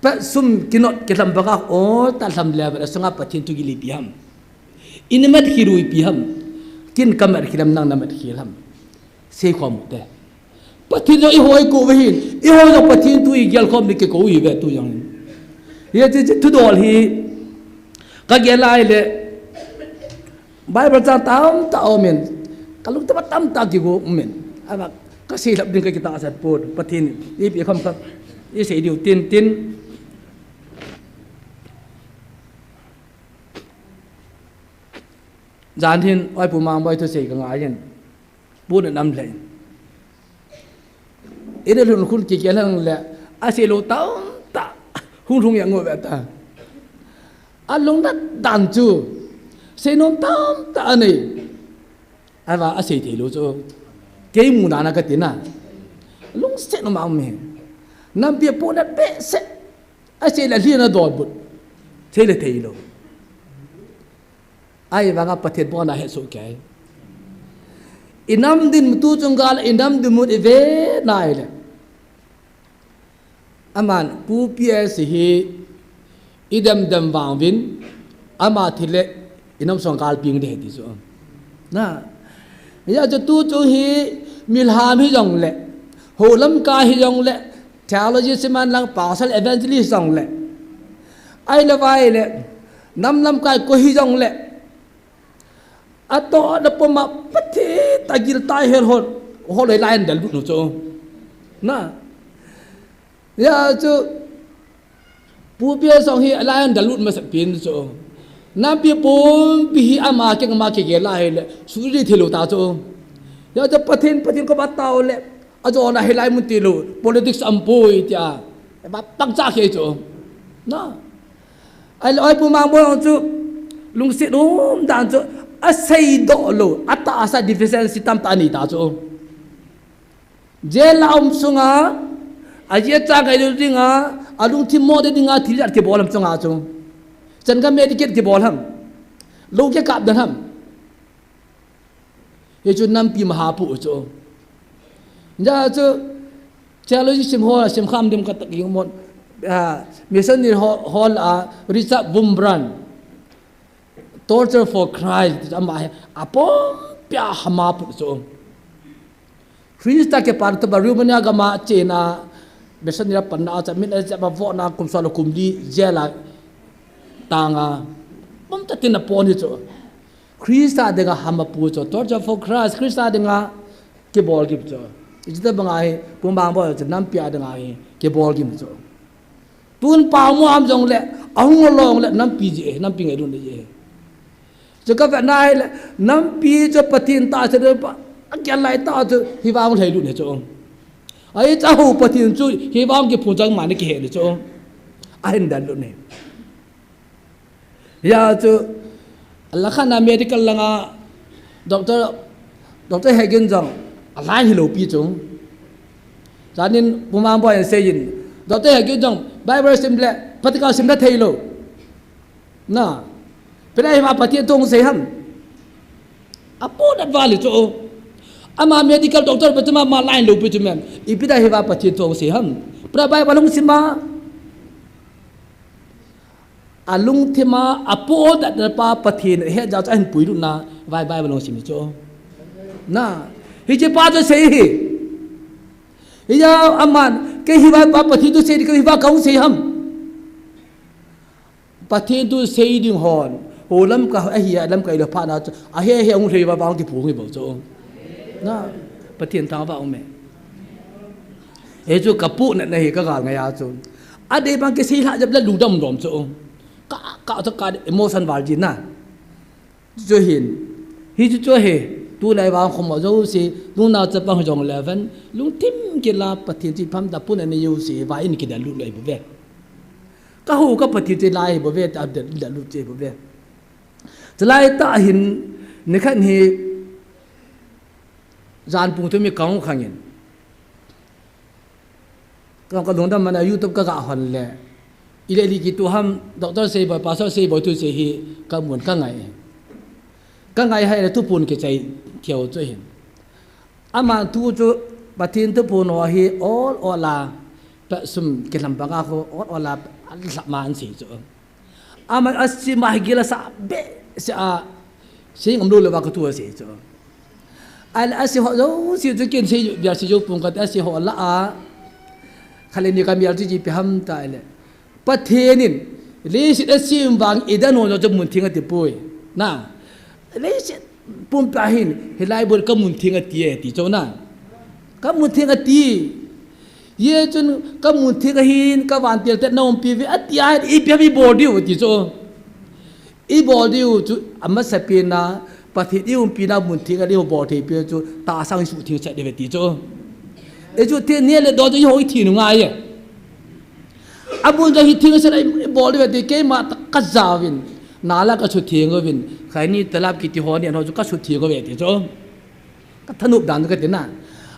Pet sum kinot kilham banga ol tah lham le, asunga Pathen thugil ipi ham. Ina mat khel u ipi ham. Ken kamat khel ham, nang namat khel ham. Seikhom u te. Pathen jong eiho eikou u ahin, eiho jong Pathen thu igelkhom ding kikou u ahiuve tu jong. Hiche, hiche thudol hi, kagel lai le, Bible chang tamtah aumin, kalungthim a tamtah kigo umin. Ama, kasei lhap ding kakitahsan pon, Pathen, ipi kham kha, isei diu tin tin. Jan hin, oi Pu Mangboi thusei kangaiyin. Pon anam lheh in. Ina lhun khun kikeh lang le, asei lou tamtah, hung lhung jeng uve ta. Alungnat dan chu, seinom tamtah anei. Ahivang asei thei lou chu. Kei muna na kati na. Lungset nom a um e. Nampi a pon abehseh. Asei le lhin adonbut. Thei le thei lou. Ahivanga Pathen boina hesoh kei. Inam dinmun tu chunga le inam dinmun ive nai le. Aman Pu P S hi idem dem vang uvin ama thi le inam sung gal ping ding ti chu. Na. Hijeh chun tu chu hi milham hijong le. Holamkai hijong le. Theology siman lang pastor evangelist jong le. Ahilou vai le. Nam lamkai koi hijong le. Atoh na puma Pathen tagil tai hel hol, hol lai lai an del lut nu chu. Na. Hijeh chu, Pu P S jong hi lai an del lut masa pen chu. Nampi pumpi hi ama keng ama kigel lai le, suri thei lou ta chu. Hijeh chu Pathen, Pathen koma tao le, ajona hilai mun tilou, politics aum poi tia. Ema pangcha kei chu. Na. Ahileh oi Pu Mangboi jong chu, lungset um dan chu, aseidoh lou, atahsa deficiency tamtah anei ta chu. Jail a um sunga, ajeh chu ngai lou dinga, alungthim mo de dinga, thil ijat kibol ham chunga chu. Chan ka medicate kibol ham. Lou kikap dan ham. Hichu nampi maha pu chu. Hijeh chu, theology sim hol, sim kham dim kata ing mon. Ah, missionary hol, hol a, Richard Wurmbrand. Torture for Christ, ama hi, apumpi a hama pu chu. Christa kipana toh Romania gama chena, missionary panna a cha min a cha ba vona kum som le kum li jail a tanga. Pumta tin a pon hi chu. Christa dinga hama pu chu. Torture for Christ, Christa dinga kibol gim chu. Ijeh ita banga hi, Pu Mangboi chu nampi a dinga hi, kibol gim chu. Tun pao mo am jong le, ahung long le, nampi jeh, nampi ngailutna jeh. Chu ka vet nai le, nampi chu Pathen tahsa de pa, agel lai ta chu, hi vang lhai lut ne chu. Ahi cha hu Pathen chu, hi vang kiphun chang mani kihe ne chu. Ahin dan lut ne. Hijeh chu, alakhan a medical langa, doctor, Doctor Hagin jong, aline hilou pi chu. Janin Pu Mangboi in seiyin, Doctor Hagin jong, Bible sim le, practical sim le thei lou. Na, pina hi ma Pathen thu sei ham. Apu dat vale chu. Ama medical doctor pa chu ma, ma line lou pi chu men. Ipi da hi va Pathen thu sei ham. Pina Bible hung sim ma. Alungthim a, apohdatna pa Pathen ahet jeh chu ahin puilut na, vai Bible hung sim chu. Na, hiche pa chu sei hi. Hijeh a aman, Kei hi vaipa Pathen thu sei ding, kei hi vaipa kahung sei ham. Pathen thu sei ding hon, ho lamkai, ahi a lamkai lou phat na chu, ahi, ahi, ahung lhei vaipa hung kiphong hi bou chu. Na, Pathen thangvah um e. Hichu ka puhnatna hi ka gal ngai a chu. Adeh bang kisei lhah jep le lungdam lom chu. Ka, ka, ka emotion val jin na. Chu hin, hichu chu hi, tulai vang khom jouse, nunga chapang jong leuhen, lungthim kila Pathen chu ipi ham ti puhnatna jouse, vaiin kidel lut lou ahi bou ve. Ka ho ka Pathen chu lai ahi bou ve, ta del, del lut chu ahi bou ve. Chulai tah hin, nikhat hi, jan pung thum hi kahung khangin. Ka, ka lungdam man a YouTube ka ga hon le. Ile li kitu ham, Doctor Seiboi, Pastor Seiboi thusei hi ka mun ka ngai. Ka ngai hai le thuphon kichai thei u chu hin. Aman thu chu Pathen thuphon ho hi ol ol a, pa sum kilham banga ho ol ol a, a lhap ma an sei chu. Aman asim a hi gil asa behseh a, sei ngam lou lou va ka thu asei chu. Ahile asei ho jouse chu ken sei, bia sei jou pong kate, asei ho lah a. Khat le ni ka mial chu ipi ham tile. Pathen in, leiset asem vang Eden hon jong chu mun theng ati poi. Na. Leiset pumpi a hin, hilai bou ka mun theng ati e, ti chu na. Ka mun theng ati. Hijeh chun ka mun theng ahin, ka vantil tet na umpi uve, ati a hin, ipi ham i bol diu, ti chu. I bol diu chu, amasapen a, Pathen i umpi na mun theng a, i bol thei pen chu, tahsa i suhtheng sah diu ve, ti chu. I suhtheng neh le don chu, i ho i thi u ngai e. Amun jong hi theng sah i bol diu ve, ti keima tah ka jaovin, nala ka suhtheng uvin, khaini talap kiti ho neh ho chu ka suhtheng uve, ti chu. Ka thanop dan kati na.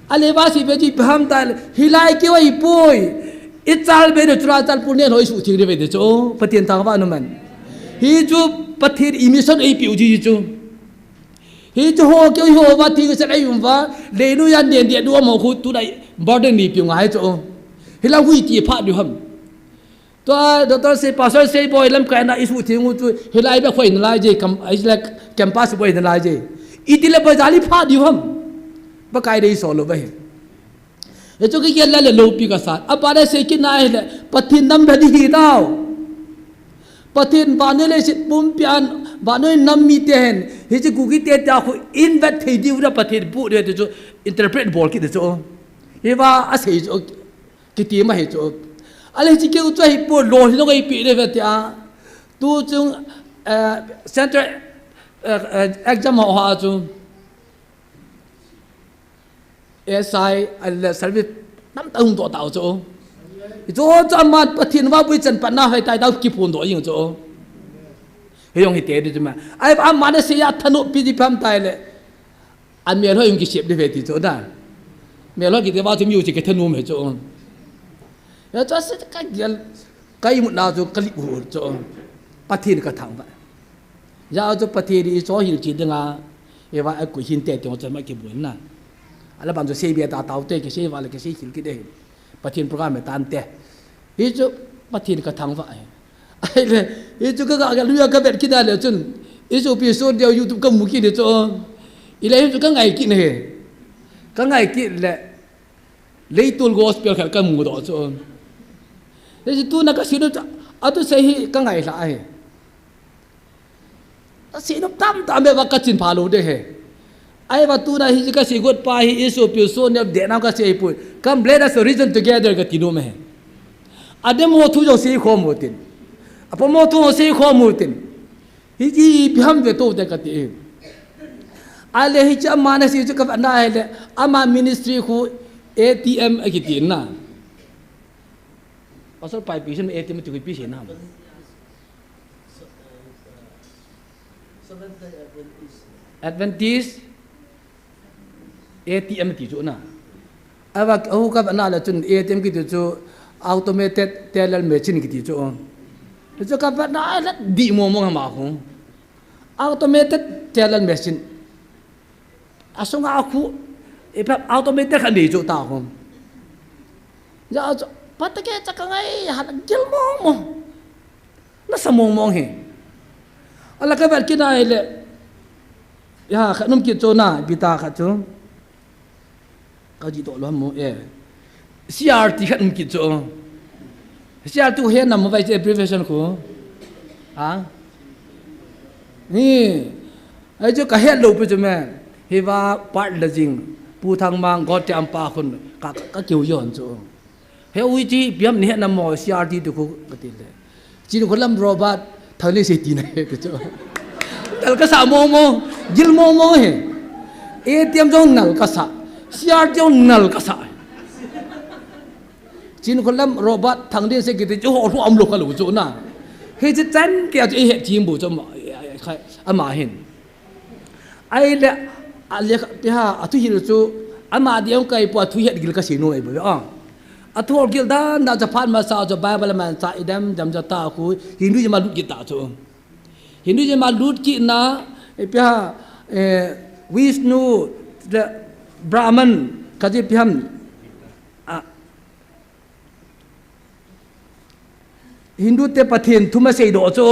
Ahile va sei be chu ipi ham tile, hilai keu ahipoi. I chal be diu chula chal pul neh ho i suhtheng diu ve ti chu. Pathen thangvah un um hen. Hichu Pathen i mission eipeh u ji chu. Hichu ho keu hi ho va theng sah ei um uva. Leinu a neh dia du mo khu tulai burden ni peh u ngai chu. Hilai hui ti pha diu ham. Tua, Doctor Sei, Pastor Seiboi lamkai na i suhtheng u chu, hilai beh khoi nalai je, kam, ai le campus boi nalai je. Iti le bazar i pha diu ham. Pakai dei so lou ve. Hichu kei le le loupi ka sa. Apa le sei kit na hile, Pathen nam beh di hi tao. Pathen vannoi leiset pumpi a, vannoi nam mite hin, hichu Kuki te tia khu invite thei diu da Pathen pu de chu interpret bol kit de chu. Hiva asei chu. Kiti ma hi chu. Ahile hiche keu chu ahipoi, lolhin ngai pi le ve tia. Tu chung, eh, central, eh, eh, exam ho ha chu. S I, ahile service tamtah hung doh tau chu. Chu chu aman Pathen vahboi chan pat na hoi tai tau kiphong doh jing chu. Hijong hite di chu ma. Ai aman asei a thanop pi di pam tai le. Amel ho jong kisep di ve ti chu da. Mel ho kiti va chu mi u chu kithanom hi chu. Hijeh chun ase ka gel, ka imutna chu ka lip u chu. Pathen ka thangvah. Hijeh chun Pathen in i cho hil chi dinga, i va a ku hin te te chu ma kibol na. Ala ban chu sei be ta tau te kisei va le kisei hil kit de. Pathen program e tan te. Hichu Pathen ka thangvah e. Ahile, hichu ka ga, ga luya ka vet kit a le chun. Hichu pi so dia YouTube ka mu kit le chu. Ile hichu ka ngai kit ne. Ka ngai kit le. Leitol gospel khat ka mu doh chu. Hichu tuna ka sei u chu. Athusei hi ka ngai lha ahi. Ka sei nom tamtah me va ka chin pha lou de he. Ahivang tuna hi ka sei got pa hi issue pi so ne de na ka sei pui. Come let us reason together ka ti nom he. Adem ho thu jong sei khom u tin. Apom ho thu jong sei khom u tin. Hiti ipi ham ve to te ka ti. Ahile hiche ama na sei chu ka va na ahile ama ministry khu A T M akiti na. Pastor Pai pi sin A T M ti khu ipi sei na. Adventist A T M ti chu na. Ava, ahu ka na le chun A T M kiti chu automated teller machine kiti chu. Chu ka na le di mo mo ma khu. Automated teller machine. Asunga khu, ipi automated khat nei chu ta khu. Hijeh chun, phat khat cha ka ngai, ha gel mong mong. Nasa mong mong hi. Ala ka vet kit na hile. Ya, khat nom kit chu na, bita khat chu. Ka ji to lo mo e. C R T khat um kit chu. C R T khu he nam vai che abbreviation khu. Ha? Ni. Ai chu ka het lou pi chu me. Hiva part la jing. Pu Thangmang God te ampa khun ka, ka, ka kiu yon chu. He ui ti piam ni he nam mo C R T tu khu ka ti le. Chin Kholam Robert Thangni se ti na he ti chu. Nal ka sa mo mo. Gil mo mo he. A T M jong nal ka sa. C R T jong nal ka sa. Chin Kholam Robert Thangdin se kiti chu ho hlu am lo ka lo chu na. He chi chan ke chu he chi bu chu ama, ama hin. Ai le a le pi ha a thu hil chu ama diang kai pu a thu het gil ka si no ai bu a. A thu gil dan da cha phan ma sa chu Bible man cha idam dam cha ta khu Hindu ma lut ki ta chu. Hindu ma lut ki na pi ha Vishnu the Brahman ka ji pi ham a Hindu te Pathen thu ma sei do chu.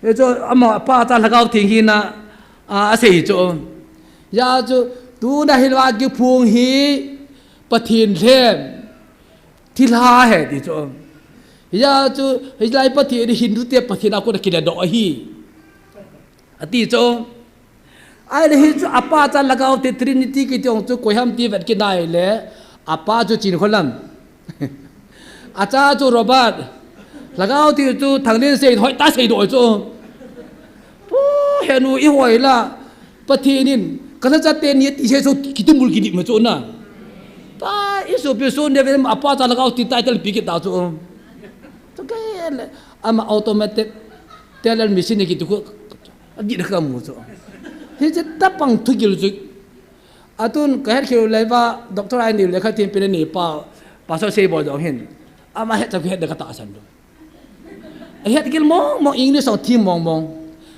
He chu ama pa cha Lhagao Theng hi na a, a sei chu. Ya chu tu na hin wa ki phung hi Pathen lhem thilha he ti chu. Ya chu hilai Pathen Hindu te Pathen a ko na ki le do hi. A ti chu. Ai le hi chu apa cha Lhagao Theng Trinity ki tiong chu koi ham ti vet ki nai le apa chu Chin Kholam. A cha chu Robert. Lhagao Theng chu Thangdin sei hoi ta sei do chu. Pu he nu i hoi la. Pathen in ka la cha te ni ti se so ki ti mul ki di ma chu na. Ta i so pe so ne ve apa cha Lhagao Theng title pi ki ta chu. Chu ke le ama automatic teller machine ki tu ko. A di na ka mu chu. Hi che ta pang thu gil chu. Atun ka het kheu le va doctor ai ni le kha tin pe ni pa pastor sei bo jong hin. Ama het cha het da ka ta san do. A het gil mong mong English ong thi mong mong.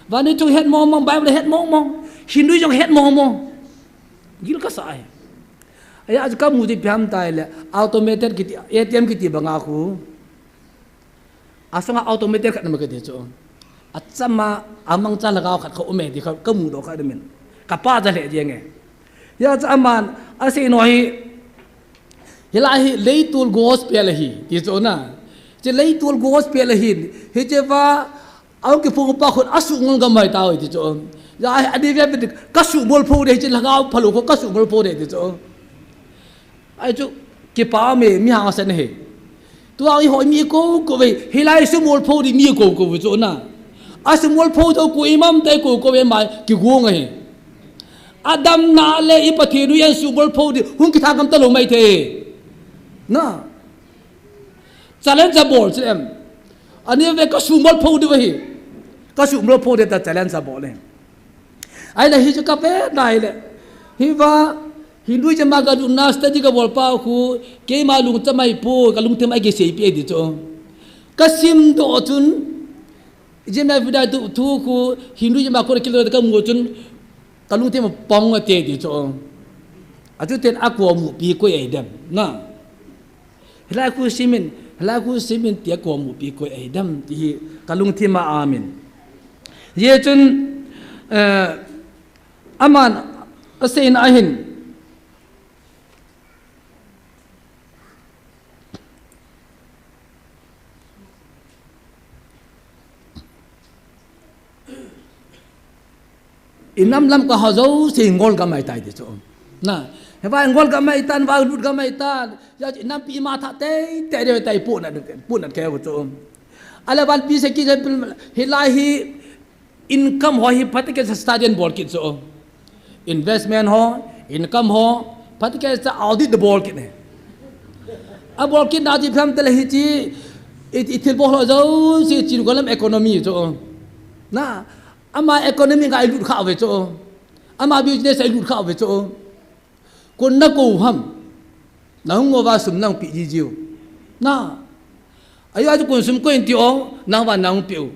Vani chung het mong mong Bible het mong mong. Hindu jong het mong mong. Gil ka sa ai. Aya ka mu ti piam tai le automated kiti A T M kiti banga khu. Asanga automated khat na ma ka ti chu. Achama amang cha Lhagao khat kha um e ti kha ka mu do kha de min. Ka pa cha le jeng e. Ya cha aman a sei no hi. Hilai hi leitul gospel hi ti chu na. Che leitul gospel hi. Hi che va au ki phung pa khun a su ngol gam mai ta oi ti chu. Ya hi a di ve ka su mol pho de hi che Lhagao phalo ko ka su mol pho de ti chu. Ai chu, kipa me, mi hang sen he. Tua i hoi mi ko ko ve, hilai su mol pho di mi ko ko ve chu na. A su mol pho to ko imam te ko ko ve mai, ki go ngai. Adam na le i Pathen u yan su mol pho di, hung ki thang kam ta lo mai the. Na. Challenge a bol chu em. Ani ve ka su mol pho di ve hi. Ka su mol pho di ta challenge a bol e. Ai la hi chu ka pe nai le. Hi va, Hinduism a ka lungna study ka bol pa khu, keima lungcham ai po, ka lungthim ai kisei pi ai ti chu. Ka sim do chun, Jim na vida tu, tu khu, Hinduism a ko kilo ka mu chun, ka lungthim pong a te ti chu. A chu ten a ko mu pi ko ai dem, na. Hilai khu simin, hilai khu simin tia ko mu pi ko ai dem, ti hi ka lungthim a amin. Ye chun, eh, Aman a seina ahin. Inam lam ka ha jouse ngol gam ai tai ti chu. Na, he va ngol gam ai tan, va lut gam ai tan. Ya inam pi ma tha tei, tei de tai pu na, pu na ke chu. Ala van pi se ki se pil, hilai hi Income ho hi phatecha study in bol kit chu. Investment ho, income ho, phatecha audit bol kit ne. A bol kit na chi phem tele hi chi, i, i thil bol ho jouse Chin Kholam economy chu. Na, ama economy ngai lut kha ve chu. Ama business ai lut kha ve chu. Kon na ko ham. Na hung ngova sum nang pi ji jiu. Na. Ayo aju kon sum ko in ti o, nang va nang pi u.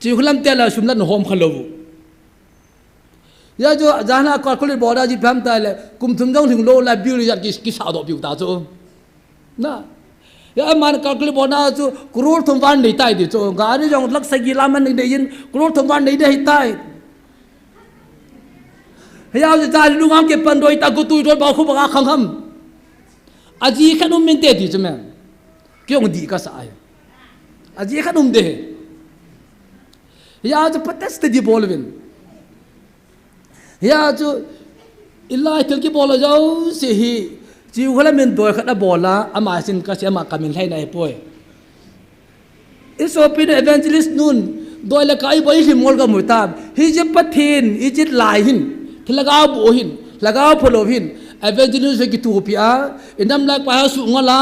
Chin Kholam te la sum la na hom kha lo. Ya jo jana calculate bol da ji pam ta le, kum thum jong thing lo la bill ya ki, ki sa do pi u ta chu. Na. Ya man calculate bol na chu, crore thum wan nei tai ti chu. Gari jong lakh sagi la man nei yin, crore thum wan nei dei tai. Haya ji cha lu ngam ke pan doi ta gu tui doi ba khu ba khang ham. Aji khat um inte ti chu me. Kei jong dih kasa ahi. Aji khat um de. Hia chu protest ding bol uvin. Hia chu, ilai thil kibol jouse hi, chi hu la min doi khat abol a, ama sin kasei, ama kamin lhai nai poi. I sopi nu evangelist nun, doi le kai boi hlim ngol kamu tan. Hiche Pathen, hiche lai hin, thil lhagao bu hin, lhagao phalou hin, evangelist hi kitupi a, i nam lai pa ha su ngol a,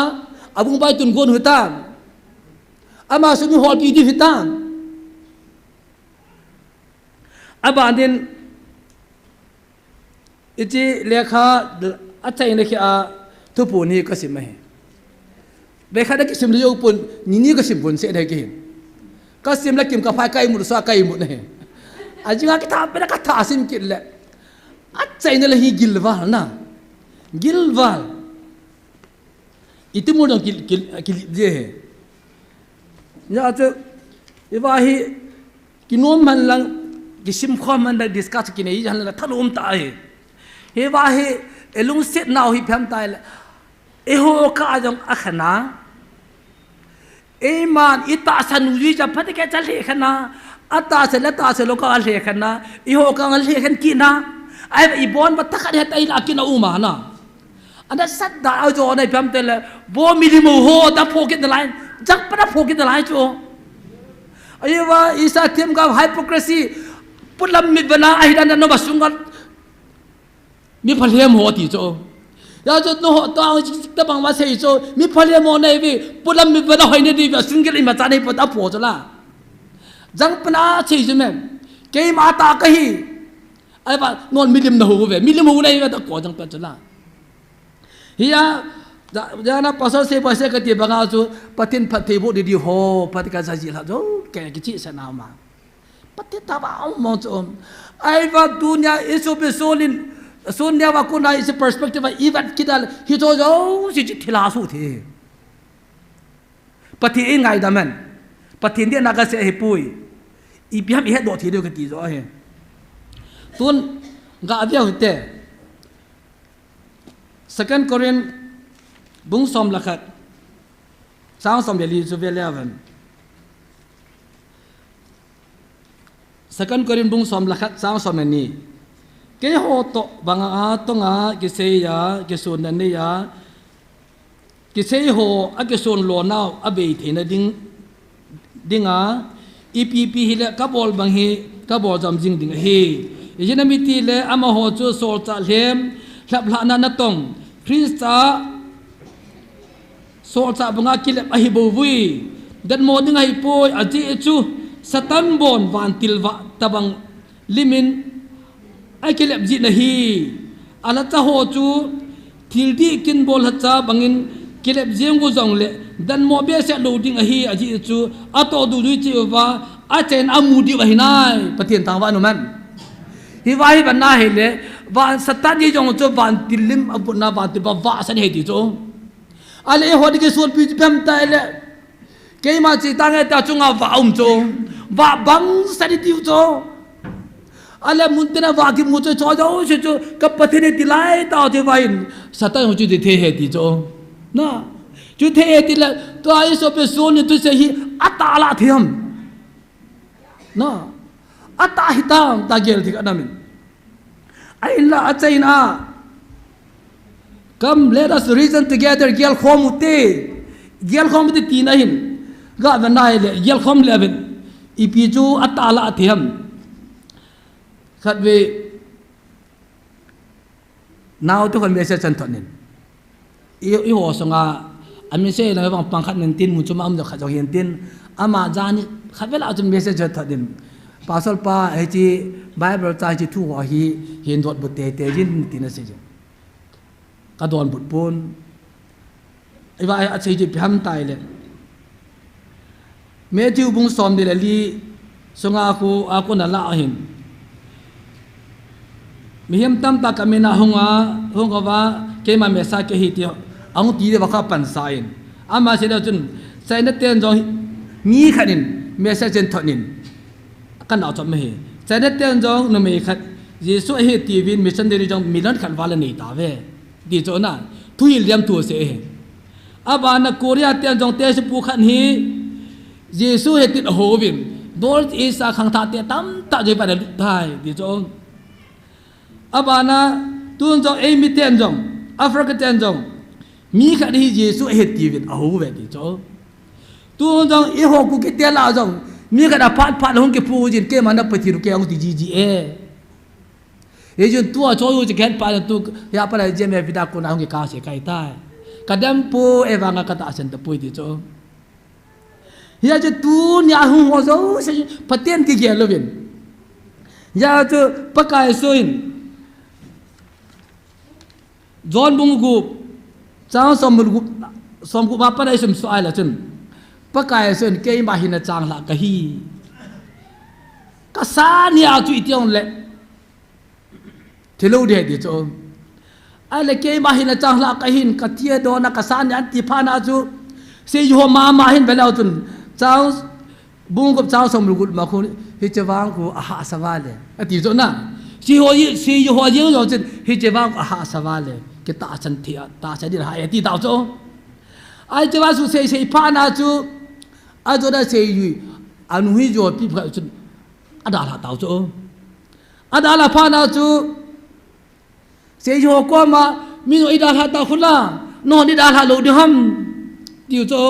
abung bai tun gon hu tan. Ama su mi holpi di hi tan. Aban in, hiche lekha achaina khi a thuphon hi kasim ahi. Lekha da kisim le jou pon, ni ni kasim pon se dai kihin. Kasim le kim kaphai kaimut sa kaimut ahi. Ajing a kitha pe na katha sim kit le. Achaina le hi gilval na. Gilval. Iti mul jong kil, kil, kil je he. Hia chu, hiva hi, kinom man lang, kisim khom man lang, discuss kinei jan lang, thalom ta ahi. Hiva hi, i lungset nau hi phem tai le, eiho kah jong akhen a. Eiman, i tahsan u jui cha phat kei cha lhekhen a. Atahsan le tahsan lou kah lhekhen a. Eiho kah lhekhen kit na. Ahi, i bon ba takhat het ai la kina uma na. Ana sat da a jo na i pem te le, bo milim ho da pho kit nalai, jang pa da pho kit nalai chu. Ahi va, isa them ka hypocrisy, pulam mit vana ahi dan no ba sunga, mi phalhem ho ti chu. Hia chu no ho ta, ta bang va sei chu, mi phalhem ho nei vi, pulam mit vana hoi nei di va sungil ima cha nei pa da pho chu la. Jang pa na sei chu me, keima ta kahi. Ahi va, non milim na ho ve, milim ho nei ve da ko jang pa chu la. Hia, ja, jana pasal se, pasal kati banga chu, Pathen phattheiboh didi ho, Pathen ka jaji la jo, ke kichi sa na ma. Pathen ta ba um mo chu um. Ahi va dunia isu pe solin, sunia va kuna isi perspective va ivat kidal, hi jo jo, si chi thila su the. Pathen i ngaidam hen. Pathen dia na kase hi pui. Ipi ham i hetdoh thei diu kati jo ahi. Tun, ga via hute. Second Corinth bung som le khat, chang som le li chu ve le aven. Second Corinth bung som le khat, chang som le ni. Keiho toh banga a tonga kisei a, kisun na nei a, kisei ho a kisun lo nau a bei theina ding, dinga, ipi pi hile ka bol bang hi, ka bol jam jing ding ahi. Ijeh inem itile amaho chu solchah lhem, lhaplhahna natong, Christa solchah banga kilep ahi bou vui. Datmo ding ahi poi, ajeh chu Satan bon vantil vah tabang limin akilep jin ahi. Alhacha ho chu thil dih kin bol lhacha bangin kilep jeng u jongle, datmo behseh lou ding ahi, ajeh chu atoh duh jui cheh uva, achen amu diu ahi nai, Pathen thangvah in um hen. Hiva hi vana hile, van Satan hi jong chu vantil lim abutna vantil ba vahsa ahi ti chu. Ale eiho ding kisunpi chu pem tai le. Keima chi ta nge ta chunga va um chu. Va bang sadi tiu chu. Ale mun tina va kimu chu cho jo si chu ka Pathen ti lai ta ti va in. Satan chu ti thei he ti chu. Na. Chu thei he ti le tua isu pe sun ni tu se hi ata la thiam. Na. Ata hitam ta gel thik anamin. Ahinla achaina. Come, let us reason together, gelkhom ute. Gelkhom ute tina hin. Ga vana hile, gelkhom le ven. Ipi chu ata la athem. Khatvei. Nao tu khon message chan thot nin. I, i ho sunga, a message lang vang pang khat nin tin, mun chuma um jo khat jo hin tin. Ama jani, khat vela chun message chan thot nin. Pastor pa, hichi Bible cha hichi thu ho hi, hin dot bu te te jin tin a si jin. Ka don but pon. Iva a sei ji pi ham tai le. Matthew bung som ni le li sunga khu a kona la ahin. Mihem tamtah ka mina hunga, hunga va keima Messiah kahi ti, ahung ti le va kha pansa in. Ama sei le chun, China ten jong mi khat in Messiah chen thot nin. Ka nao chom hi. China ten jong numei khat, Jesu ahi ti vin missionary jong million khat val anei ta ve. Ti chu na. Thuhil diam thu asei e. Abana Korea ten jong test pu khat hi Jesu he tin ahouvin. North East a khangthah te tamtah jong ipi na lut tai ti chu. Abana tun jong eimi ten jong, Africa ten jong, mi khat hi Jesu ahi tiuvin ahouve ti chu. Tun jong eiho Kuki te lah jong, mi khat aphat phat hung kipu jin keima na Pathen u kei ahung ti jiji e. Hijeh chun tua choi u chu khen pa tu, ya pa la J M F da kona hung kikah se kai tai. Ka dam poi, ahivanga ka tahsan tapoi ti chu. Hijeh chun tunia hung ho jouse, Pathen kigel louvin. Hijeh chun Pakai Jesu in, John bung gup, chang som gup, som gup a pat a isim suh a ile chun, Pakai Jesu in keima hi nachang lhah kahi. Ka sa nia chu iti jongle, thilou ding ahi ti chu. Ahile keima hi nachang lhah kahin, ka thi a dona ka sa nia ati phat na chu, seijui ho mama hin ve leu chun, chang bung gup chang som gup ma khu, hiche vang khu ahahsa val e. Ati chu na. Seijui ho, seijui ho jeng jong chun, hiche vang khu ahahsa val e. Kitahsan thei a, tahsan ding ahi ati tau chu. Ahi hiche vang chu sei sei phat na chu, ajona seijui, anu hi jo pi phat chun, adalha tau chu. Adalha phat na chu, seijui ho koma, mi jong idalha ta khu la, nangho idalha lou ding ham, tiu chu.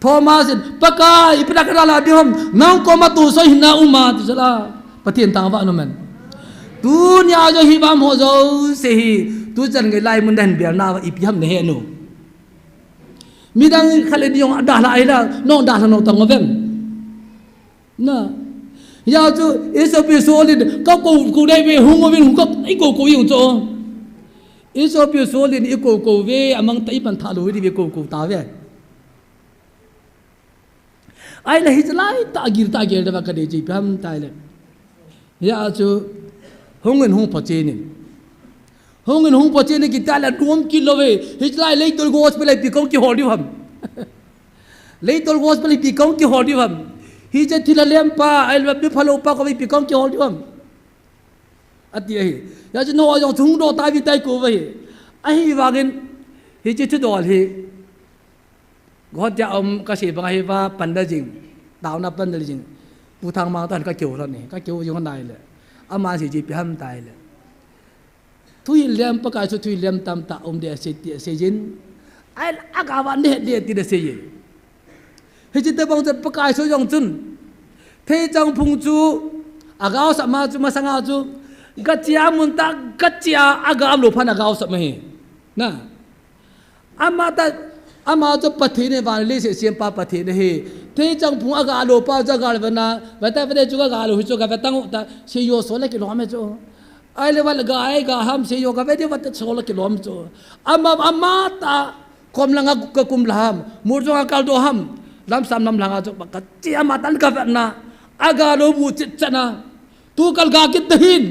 Thomas in, Pakai, ipi dia kadalha ding ham, nang koma tousah hinna um a, ti chu la. Pathen thangvah in um hen. Tunia jong hi vang ho jouse hi, tuchan ngai lai mun dan bel na va ipi ham nahe nu. Midang khat le ni jong adalha ahi la, nang dalha nau tang uvem. Na. Hijeh chun, Isopi Saul in, ka kou, kou dei ve, hung uvin, hung ka, i kou kou jong chu. Isopi Saul in, i kou kou ve, amang tah ipan tha lou ve, kou kou ta ve. Ahile hiche lai tah gil tah gel deuva ka dei chu ipi ham tile. Hijeh chun, hung in hung phachen in. Hung in hung phachen in kiti le nom kit lou ve. Hiche lai leitol gospel a ipi kahung kihol diu ham. Leitol gospel a ipi kahung kihol diu ham. Hiche thilha lem pa, ahilou le mi phalou pa koma ipi kahung kihol diu ham. Ati ahi. Hijeh chun nangho jong chu hung doh tauve ti kou ve ahi. Ahivangin, hiche thudol hi. Guwahati a um kasei bang ahi va pan le jing. Taona pan le jing. Pu Thangmang toh ka kihou lhon e. Ka kihou jing lhon ahile. Aman asei chu ipi ham tile. Thuhil diam, Pakai Jesu thuhil diam tamtah um ding asei ti asei jin. Ahile aga va neh ding ti asei e. Hiche tobang chun Pakai Jesu jong chun, theichang phung chu agaosap ma chu, masanga chu, gachea mun tah, gachea agam lou phat in agaosap ma ahi. Na. Ama tah, ama chu Pathen ahi, van le leiset sempa Pathen ahi. Theichang phung aga lou pa chu aga ve na, ve ta ve chu aga lou hi chu ga ve tang u ta, seijui ho sol a kilom e chu. Ahile val ga ai ga ham seijui ho ga ve diu va ta sol a kilom chu. Ama, ama tah, kom langa ka kum lha ham, mur jong a kal doh ham, lamsam lam langa chu, gachea ama tah in ka ve na, aga lou bu chit chan a, tu kal ga kit ta hin.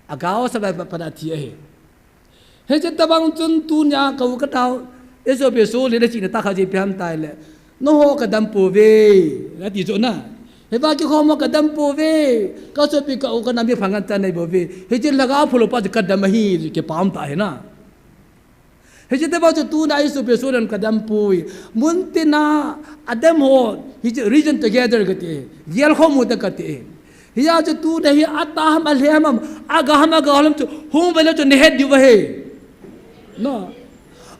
Agaosap a pat a thi ahi. Hiche tobang chun tunia ka u ka nao, Isopi Saul in achihna tah khat chu ipi ham tile. Nangho kadam pouve, ati chu na. Hiva kikhom ho kadam pouve, ka sopi ka u ka nao mi phalngam chan nei bouve. Hiche lhagao phalou pa chu kadam ahi, kipah um tah ahi na. Hiche tobang chu tunia Isopi Saul in kadam poi. Muntin a adam ho, hiche reason together kati. Gelkhom u te kati. Hijeh chun tunia hi atah ham, alhem ham, aga ham, aga lou ham chu, hung ve leu chun nahet diu ahi. Na.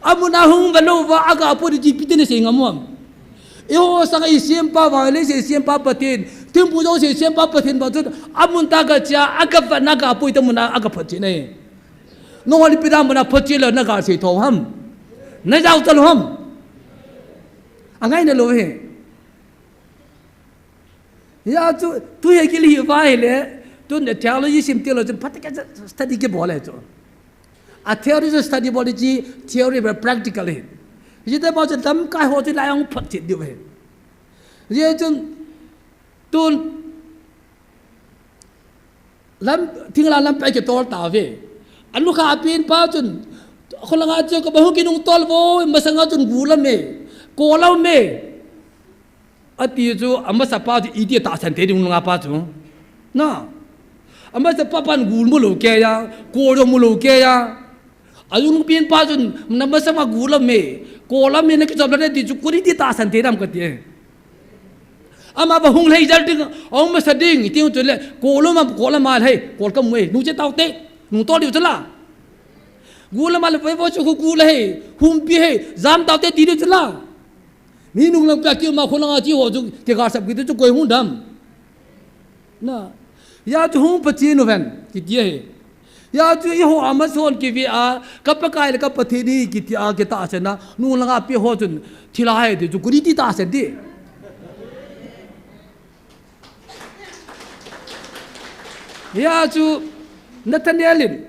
Amun a hung ve lou va, aga poi ding chu ipi tin asei ngam u ham. Eiho sanga isempa, van le leiset sempa Pathen, thingphung jouse sempa Pathen bang chun, amun tah gachea, aga vet na aga poi tah mun a aga phachen ahi. Nangho le ipi dia mun a phachen lou naga sei tho ham. Na jao ta lou ham. Angai na lou ahi. Hijeh chun, tu hi kili hi va ahile, tun theology sim theology phat a ka study kibol e chu. A theory chu study bol e chu, theory bou practical ahi. Hijeh a bou chu lamkai ho chu lai ahung phatchet diu ahi. Hijeh chun, tun, lam, thingla lampi a kitol tauve. Alukha apen pa chun, kholanga chu ka ba hu kinung tol vo, masanga chun gul a um e, kol a um e. Ati chu, amasa pa chu iti tahsan thei ding nunga pa chu. Na. Amasa pa pan gul mu lou kei a, kol jong mu lou kei a. Ajung pen pa chun, na masang a gu lam e, ko lam e, na kichop la na ti chu, kuri ti tahsan thei dam kati e. Ama ba hung lhei jal ding, ahung masa ding, ti chu le, ko lam a, ko lam a lhei, ko kam e, nu che tau te, nu to diu chu la. Gu lam a le, vo chu gu la hei, hung pi hei, jam tau te ti diu chu la. Mi nung lang pia kiu ma khonung a chi ho chu, ti ka sap kiti chu koi hung dam. Na. Ya chu hung Pathen u ven, kiti ahi. Ya chu i ho ama son kivi a, ka Pakai le ka Pathen ni kiti a, kitahsan na, nung lang a pi ho chun, thila hai ti chu, kuri ti tahsan ti. Ya chu, Nathaniel in,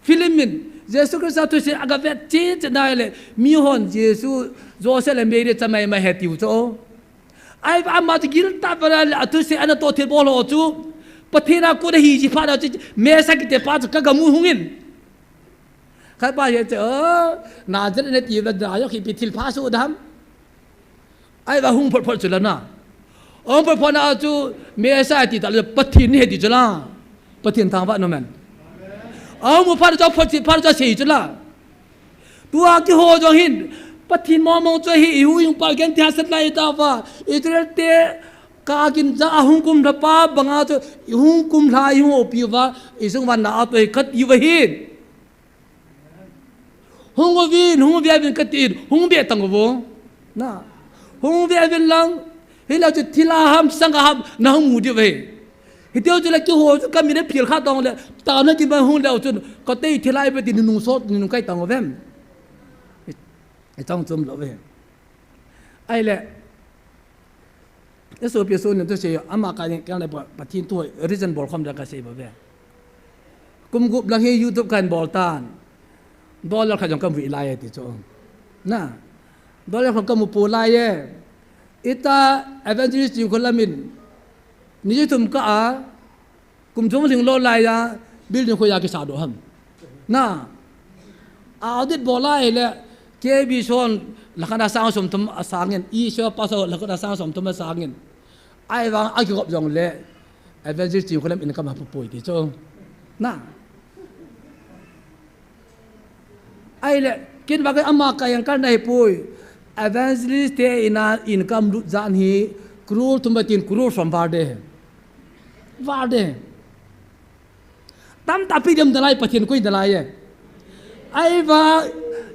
Philip in, Jesu Christa thusei a ga vet che che nai le, mi hon Jesu, Joseph le Mary chamai ma he tiu cho. Ai va ama chu gil ta va le, a thusei ana to thil bol ho chu. Pathen a kona hi ji pha da chu, Messiah kiti pa chu ka ga mu hung in. Khat pa he che, o, na jet na ti va da yo ki pi thil pha su dam. Ai va hung phot phot chu la na. Hung phot phot na chu Messiah ti ta le Pathen ni he ti chu la. Pathen thangvah in um hen. Ahung mu phat chu phot chi phat chu sei chu la. Tua kiho jong hin Pathen mong mong chu hi i hu hung pa gen ti ha sat lai ta va. Israel te ka kin ja ahung kum lha pa banga chu i hung kum lha i hung opi va i sung va na a to hi khat i va hin. Hung uvin, hung uvin kati in, hung ve tang uvo. Na. Hung ve uvin lang, hi la chu thila ham, sanga ham, na hung mu diu ve. Hi teu chu la kiho chu ka mi na phil kha tong le, ta na ti ba hung le chu, ka tei thila i pe ti nung sot, nung kai tang uvem. I, i tang chom lo ve. Ai le, Jesu Christa ni thusei, ama ka ni, ka ni pa, Pathen thu, reason bol khom da ka sei ba ve. Kum gup lang hi YouTube kan bol tan. Dollar khat jong ka mu lai e ti chu. Na. Dollar khat ka mu po lai e. Ita evangelist jing ko lamin. Ni thum ka a. Kum thum ling lo lai a, building kho ya kisa do ham. Na, a audit bol lai le, K B son, lakh khat a sang som thum a sangin, i sho pa so lakh khat a sang som thum a sangin. Ai vang a kigop jong le, evangelist team kho lam income ha pupui ti chu. Na. Ai le, kin ba ka ama ka yang kan dai pui. Evangelist te ina income lut jan hi, crore thum ba tin crore som var de. Var de. Tam ta pi dem dalai Pathen koi dalai e. Ai va,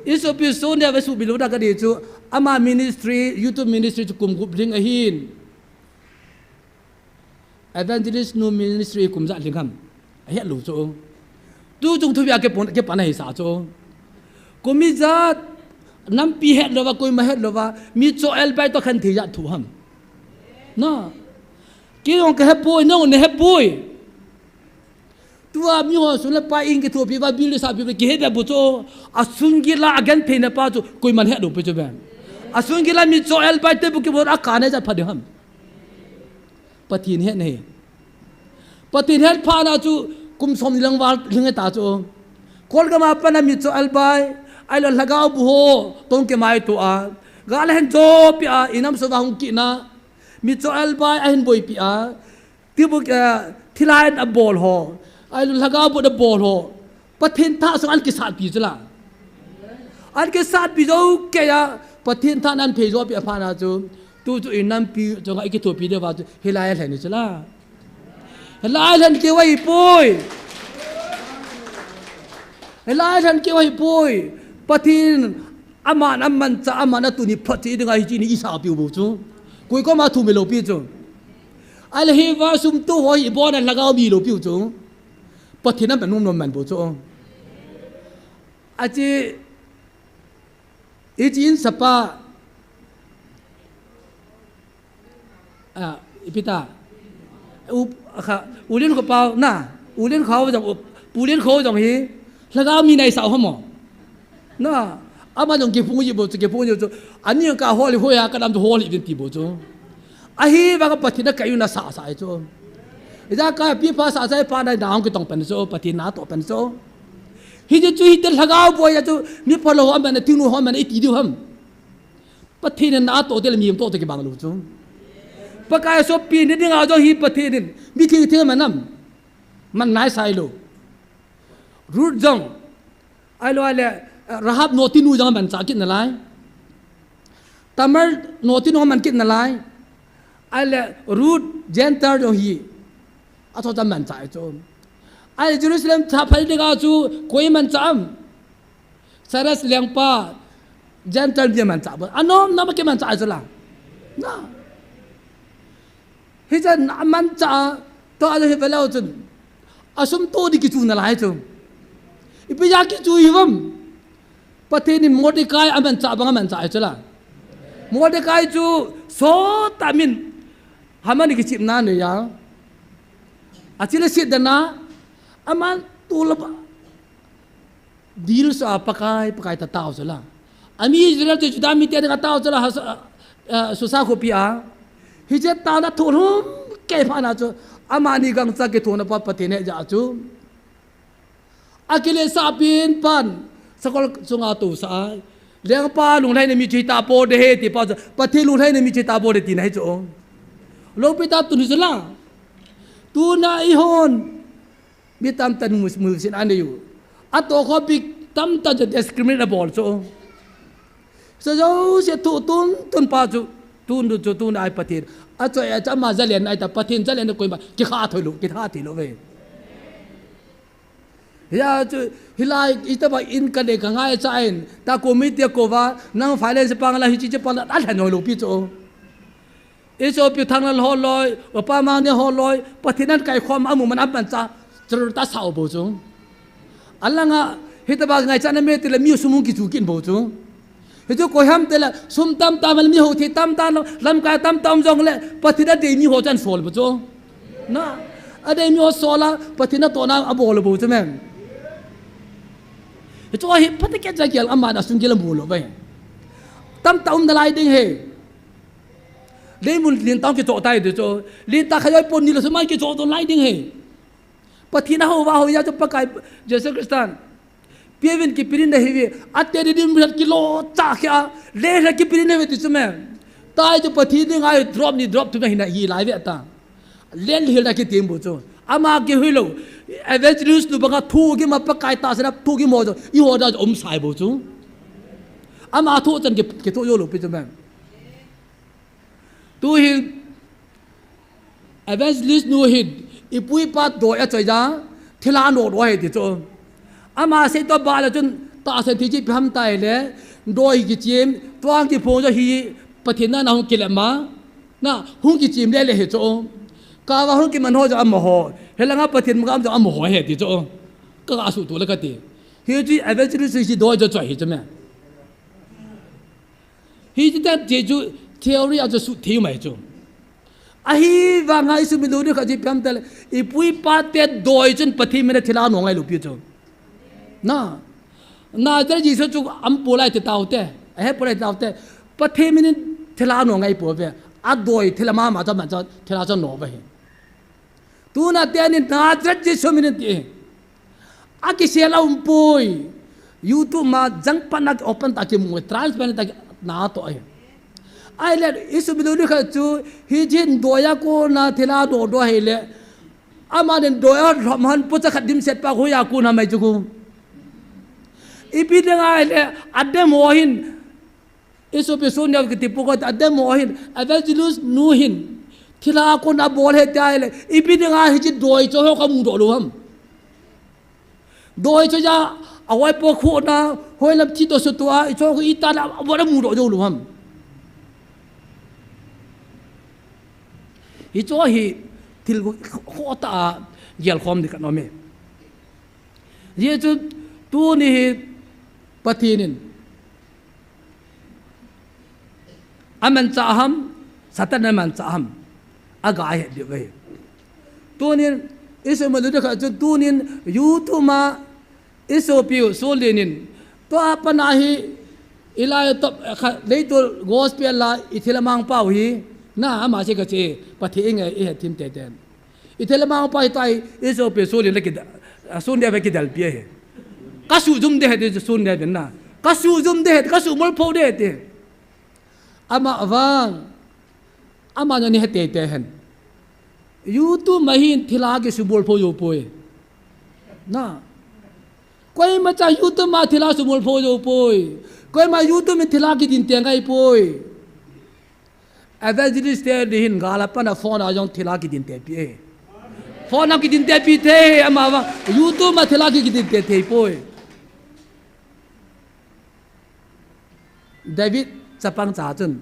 i sopi so ne va su bilu da ka di chu, ama ministry, YouTube ministry chu kum gup ding ahin. Evangelist nu ministry kum ja lhing ham. A het lou chu. Tu chung thu bia ke pon, ke pan a hi sa chu. Kum ijat, nampi het lou va, koima het lou va, mi cho el bai to khan thei jat thu ham. Na. Kei jong ka he poi, nang ne he poi. Tua mi ho sun le pa in kithopi va, bil sa pi va, ki he be bu chu. A sun gila a gentheina pa chu, koiman he lou pi chu be. A sun gila mi cho el bai te bu ki bu a ka ne jat pha de ham. Pathen hetna hi. Pathen het phat na chu kum som ni lang val lhing ta chu. Kolgam a pat na mi cho el bai, ai lo lhagao bu ho, tong ke mai tu a. Gal hen jo pi a, inam so va hung ki na. Mi cho el bai, a hin boi pi a. Ti bu, eh, thilai a bol ho. Ai lo lhagao bu da bol ho. Pathen tha sung an kisat pi chu la. An kisat pi jo ke ya, Pathen tha nan phei jo pi a phat na chu. Tu chu i nampi chu ngai kithopi de va chu, hilai a lhen ni chu la. Hilai lhen ke wai poi. Hilai lhen ke wai poi. Pathen aman, aman cha, aman a tu ni phat chi ding a hi chi ni i sa pi bu chu. Koi koma thu mi lou pi chu. Ai le hi va sum tu ho hi bon a lhagao mi lou pi chu. Pathen a man nom nom man bu chu. A chi, i chi in sapa, a, i pi ta, u, kha, u lin kho pau, na, u lin kho jong, u, u lin kho jong hi, lhagao mi nai sa ho mo. Na, ama jong ki phung ji bu chu, ki phung ji chu, ani ka holi ho ya, ka dam chu holi vin ti bu chu. Ahi va ka Pathen a ka yu na sa sa chu. Ija ka pi pa sa sa pa na na hung ki tong pen chu, Pathen na to pen chu. Hi chu hi te lhagao boi ya chu, mi pa lo ho man, thing nu ho man, i ti diu ham. Pathen na to te le mi to te ki bang lo chu. Pakai sopi ni ding a jo hi Pathen in, mi thing thing man nam. Man nai sai lo. Ruth jong. Ahilou le, Rahab noti nu jong amanchah kit nalai. Tamar noti nu aman kit nalai. Ahile Ruth Gentile jong hi. Athou chu amanchah chu. Ahile Jerusalem thah phal dinga chu koi amanchah am? Cyrus lengpa Gentile mi amanchah bou. Anom nom a kimanchah chu la. Na. Hichan amanchah a, tua hi velou chun. Asum toh ding kichu nalai chu. Ipi jeh a kichu hiuvem? Pathen in Mordecai amanchah bang amanchah chu la. Mordecai chu sot a min Haman kichepna anei a. Achile set dan a, aman tulop a. Deal soh a Pakai, Pakai ta tao chu la. Ami Israel te Judah mite dinga tao chu la, ha, ah, Susa khopi a. Hiche taona thoh lhum kei phat na chu, amani gangchah kithohna pa Pathen he jeh a chu. Akiletsah pen pan, sakol chunga tousah a. Lengpa lunglhaina mi chu hita poi de he ti pa chu, Pathen lunglhaina mi chu hita poi de tina hi chu. Lopi tah tuni chu la. Tuna eihon. Mi tamtah in mu, musit anei u. Atoh khopi tamtah chu discriminate abol chu. Hiche jouse thoh tun tun pa chu, tun chu, tun a hi Pathen. Achoi a chu ama jalen ahi ta, Pathen jalen a koima kikha thei lou, kikha thei lou ve. Hia chu, hilai, itobang in kanei kangaichat in, ta committee a kouva, nang finance pang la hiche che pang la, alhen jong lou pi chu. Isopi Thanglal ho loi, Upa Mangne ho loi, Pathen in ahin kaikhom a amu man a amanchah, churur ta sao bou chu. Alanga, hitobang ngaichatna me tile mi sum hung kichu kit bou chu. Hichu koi ham tile, sum tamtah mal mi ho thei tamtah, lamkai tamtah um jongle, Pathen in adei mi ho chu ahin sol bou chu. Na, adei mi ho sol a, Pathen in atohna abol bou chu men. Hichu hi, Pathen kei jagel, aman asung gel amu lou ve. Tamtah um nalai ding he. Leimun lentah kichoh tai ti chu. Lentah khat jong pon ni lou sum a kichoh don lai ding he. Pathen a houva houja chu Pakai Jesu Christan. Piavin kipenin nahiuve. Ate di dim rat kilo cha khe a. Le rat kipenin nahiuve ti chu me. Tai chu Pathen dinga drop ni drop thum na hina hilai ve ta. Len hil na kitim bou chu. Ama kihui lou. Evangelist nu banga thu kima Pakai tahsan a thu kimo chu. Eiho dia chu um sai bou chu. Ama thu chan ki, kithoh jou lou pi chu me. Tu hin, evangelist nu hin, ipu ipa doi achoi ja, thilha nodoh ahi ti chu. Ama sei toh bale chun, tahsan thei chi ipi ham tile, doi hi kichem, tuang kiphong ja hi, Pathen na na hung kilem ma, na hung kichem lele hi chu. Kava hung kiman ho ja amaho, hilanga Pathen magam ja amaho ahi ti chu. Ka, ka suhtuh le kati. Hichu evangelist hi doi ja choi hi chu me. Hiche tah chu theory a chu suhthei mai chu. Ahivanga isumil u ding khat chu ipi ham tile, ipu ipa te doi chun Pathen min a thilha no ngai lou pi chu. Na, Nazareth Jesu chu ahin pui lai ti tao te, ahin pui lai ti tao te, Pathen min in thilha no ngai pou ve, adoi thilha mama chu aman chu thilha chu no ve hi. Tuna teni Nazareth Jesu min in ti. Akisel a um poi. YouTube ma jangpan a open ta kimu, transparent ta na to ahi. Ahile, isumil u ding khat chu, hiche hin doi a kona thilha dodoh ahile. Aman doi a lhom han pocha khat dimset pa khu a kona mai chu khu. Ipi dinga ahile, adem ho hin, Isopi Sonia kiti pu khat adem ho hin, evangelist nu hin, thilha kona abol ahi ti ahile, ipi dinga hiche doi chu ho kamudoh lou ham. Doi chu ja, ahoi po khu na, hoi lam thi to su to a, ichu khu ita na, abol amudoh jou lou ham. Hichu hi, thil khoh tah a, gelkhom ding kanom e. Hijeh chun, tuni hi, Pathen in, amanchah ham, Satan in amanchah ham, aga het diu ve. Tunin, isumil u ding khat chu tunin, YouTube ma, isopiu, Solen in, tua pat na hi, ilai top, eh, kha, leiset gospel a, ithilha mang pau hi, na, ama chu kache, Pathen in ngai, ihet thim tete. Ithilha mang pa hi tai, isopi Solen le kida, a, Solen ve kidalpi ahi. Kasuh jum ding ahi ti Solen ve na. Kasuh jum ding ahi, kasuh molpho ding ahi ti. Ama vang. Ama jong nahet tete hen. YouTube ma hin thilha kisuh molpho jou poi. Na. Koima cha YouTube ma thilha sumol pho jou poi. Koima YouTube in thilha kidin te ngai poi. Evangelist te di hin gal a pat a phone a jong thilha kidin te pi e. Phone a kidin te pi thei, ama vang YouTube ma thilha ki kidin te thei poi. David chapang cha chun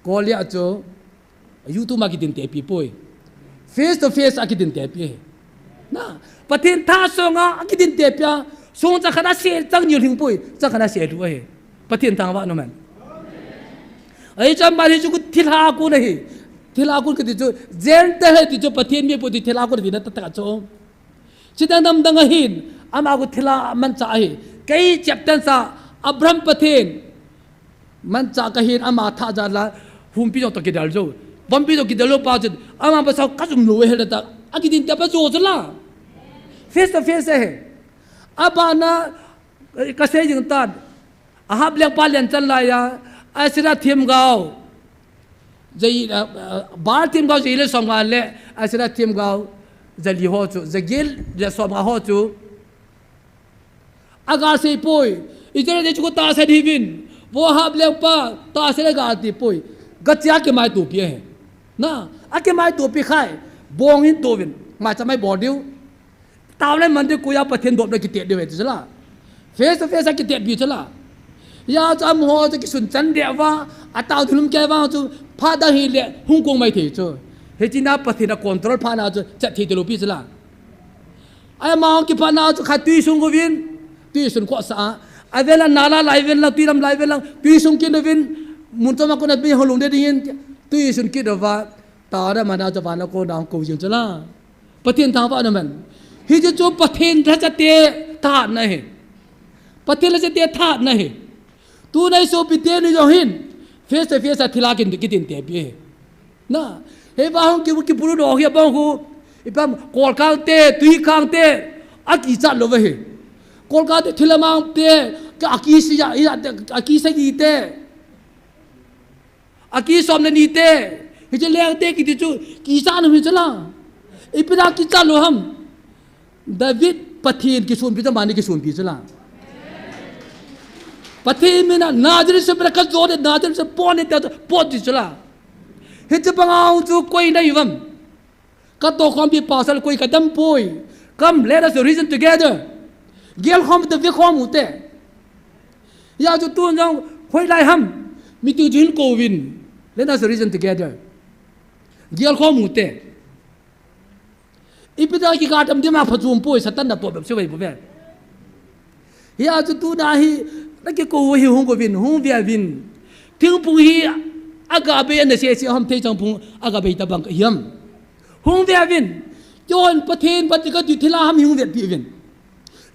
Goliath chu YouTube ma kidin te pi poi. Face to face a kidin te pi. Na, Pathen tha song a kidin te pi a, song cha khat a se chang ni hing poi, cha khat a se lu ahi. Pathen thangvah in um hen. Ahi chu ama hi chu thilha kon ahi. Thilha kon kiti chu Gentile ti chu Pathen mi poi ti thilha kon ti na ta ta chu. Chidang dang dang ahin, ama khu thilha manchah ahi. Kei chapter sa, Abraham Pathen manchah kahin, ama thah jat la, humpi jong toh kidel jou. Vompi toh kidel jou pa chun, ama pasal ka jum lou ahi la ta, akidin te pa jou chu la. Face to face ahi. Abana, eh, ka sei jing tan. Ahab lengpa len chan lai a, Asherah themgao. Jai, ah, ah, Baal themgao jai le som nga le, Asherah themgao jali ho chu, jagel le som nga ho chu. Aga sei poi, Israel te chu ko tahsan hih uvin, vo Ahab lengpa, tahsan le ga ti poi, ga chia kimaitopi ahi. Na, akimaitopi khai, bong in tou vin, maicha mai bol diu. Tao le man te koya Pathen dopna kitet diu ahi chu la. Face to face a kitet pi chu la. Hia chu amaho chu kisun chan deh uva, atao thilum kei vang chu, phat dang hile, hung kong mai thei chu. Hiche na Pathen a control phat na chu, chat thei talou pi chu la. Ai ama hung kiphat na chu, khat tui sung uvin, tui sun khoh sa a. Avel a nala lai vel lang, tui lam lai vel lang, tui sung kit uvin, mun chom a kon a mi hung lhung ding in, tui sun kit uva, tao le man na chu van a kon a hung kou jing chu la. Pathen thangvah in um hen. Hiche chu Pathen lhacha te thahatna ahi. Pathen lhacha te thahatna ahi. Tuna i sopi teni jong hin, face to face a thilha kin kidin te pi ahi. Na, hiva hung ki, kibulu doh hi abang khu, ipi ham, Kolkang te, Tuikhang te, akichat lou ahi. Kolkang te, Thilamang te, ka akisi ya, ya te, akisa gi te. Aki som le ni te, hiche leng te kiti chu, kichat lou hi chu la. Ipi dia kichat lou ham. David Pathen kisonpi chu, amani kisonpi chu la. Pathen min a Nazareth se bra ka jo de, Nazareth se pon de, pon ti chu la. Hiche banga chu koi na hi uvam. Ka tohkhompi pasal koi kadam poi. Come, let us reason together. Gelkhom te, vekhom u te. Hia chu tun jong hoilai ham. Meeting chu hin kouvin. Let us reason together. Gelkhom u te. Ipi dia kikadam dima phachom poi, Satan na toh bep se vai bou ve. Hia chu tuna hi, na kikou hi hung kouvin, hung veuvin. Thingphung hi, aga bei ana sese ham thei chang phung, aga bei tabang ka hiam. Hung veuvin. Kihon Pathen, Pathen ka ti thilha ham hi hung vepeh uvin.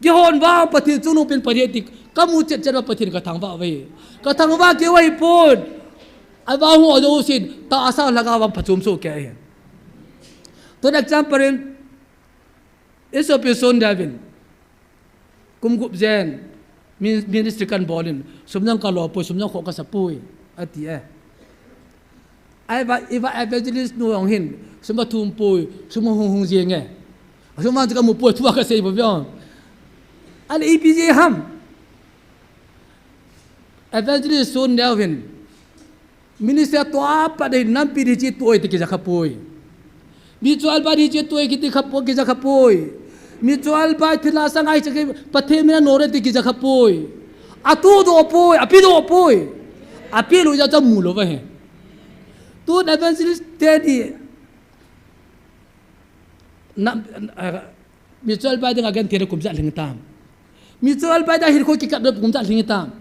Kihon uva Pathen chungnung pen Pathen ti, kamu chet chet uva Pathen ka thangvah uve. Ka thangvah keu ahi pon. Ahivang hung ho jousen, tahsa lhagao vang phachom soh kei ahi. Tun example in, i sopi Sun Deo vin. Kum gup jen, min-, ministry kan bol in, sum jong ka lo poi, sum jong khoh ka sa poi, ati e. Ahivang, iva evangelist nu jong hin, sum athum poi, sum ahung hung jeng e. Sum vang chu ka mu poi, thu a ka sei bou ve. Ahile ipi jeh ham. Evangelist Sun Deo vin. Minister tua pat dei nampi dei chi tuai ti kija kha poi. Mi chual bai dei chi tuai kiti kha poi, kija kha poi. Mi chual bai thilha sanga hiche Pathen mina nore ti kija kha poi. Atu doh poi, api doh poi. Api lou jeh a chu amu lou va he. Tun evangelist te di. Nam, ah, mi chual bai dinga genthei le kum ja lhing tam. Mi chual bai dinga hilkho kikat le kum ja lhing tam.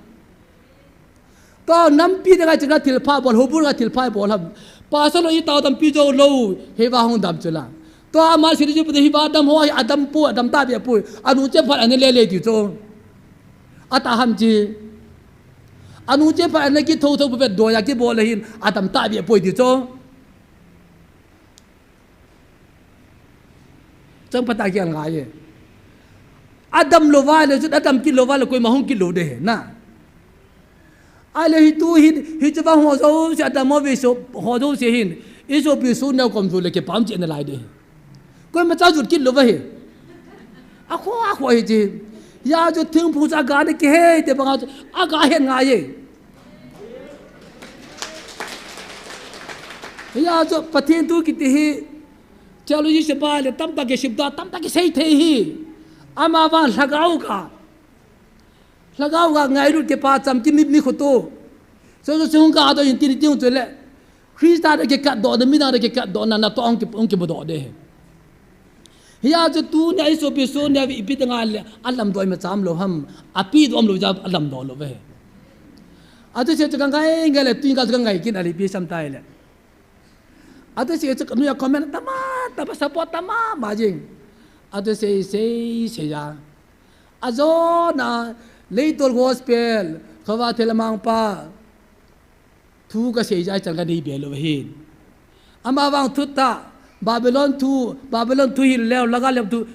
Tua nampi dinga chunga thilpha bol, hobul dinga thilpha bol ham. Pastor lo i tao tampi jou lou, hiva hung dam chu la. Tua ama siri chu pute hiva dam ho, adam poi, adam ta beh poi. Anu che phat ana le le ti chu. Ata ham chi. Anu che phat ana kitho tho put doya kibol le hin, adam ta beh poi ti chu. Chang pata kiang ngai e. Adam lou va le, chun adam kit lou va le, koima hung kit lou de, na. Ahile hi tu hi, hiche vang ho jouse, adam ho ve so, ho jouse hin. I sopi Sun Deo kom jui le kipah cheh nalai de. Koima cha jut kit lou va hi. Akhoh, akhoh hi chi. Hijeh chun thingphung chu aga na kihei te banga chu aga hen ngai e. Hijeh chun Pathen thu kiti hi theology sepai le tamtah kisim ta, tamtah kisei thei hi. Amavang lhagao ga, lhagao ga ngailut kipa cham kimi, mi khoto. So, so, so, hung ga do in tin tin chu le. Christa da kikatdoh na, midang da kikatdoh na, natoh hung ki, hung kimudoh de. Hijeh chun tunia isopi Sonia ipi teng a le, alamdoi ma cham lou ham, api dom lou jeh a alamdoi lou ve. Achu se chu ka ngai ngai le, tuin ka chu ka ngai kin a le ipi sam tai le. Achu se chu ka noiya comment tama, tama support tama, ma jing. Achu se, se, se ja. Ajona, Leitol Gospel, Khovah Thei le Mangpa. Thu kasei jeh a chan kanei be lou ahin. Amavang thutah, Babylon thu, Babylon thu hil leu, lhagao lem thu,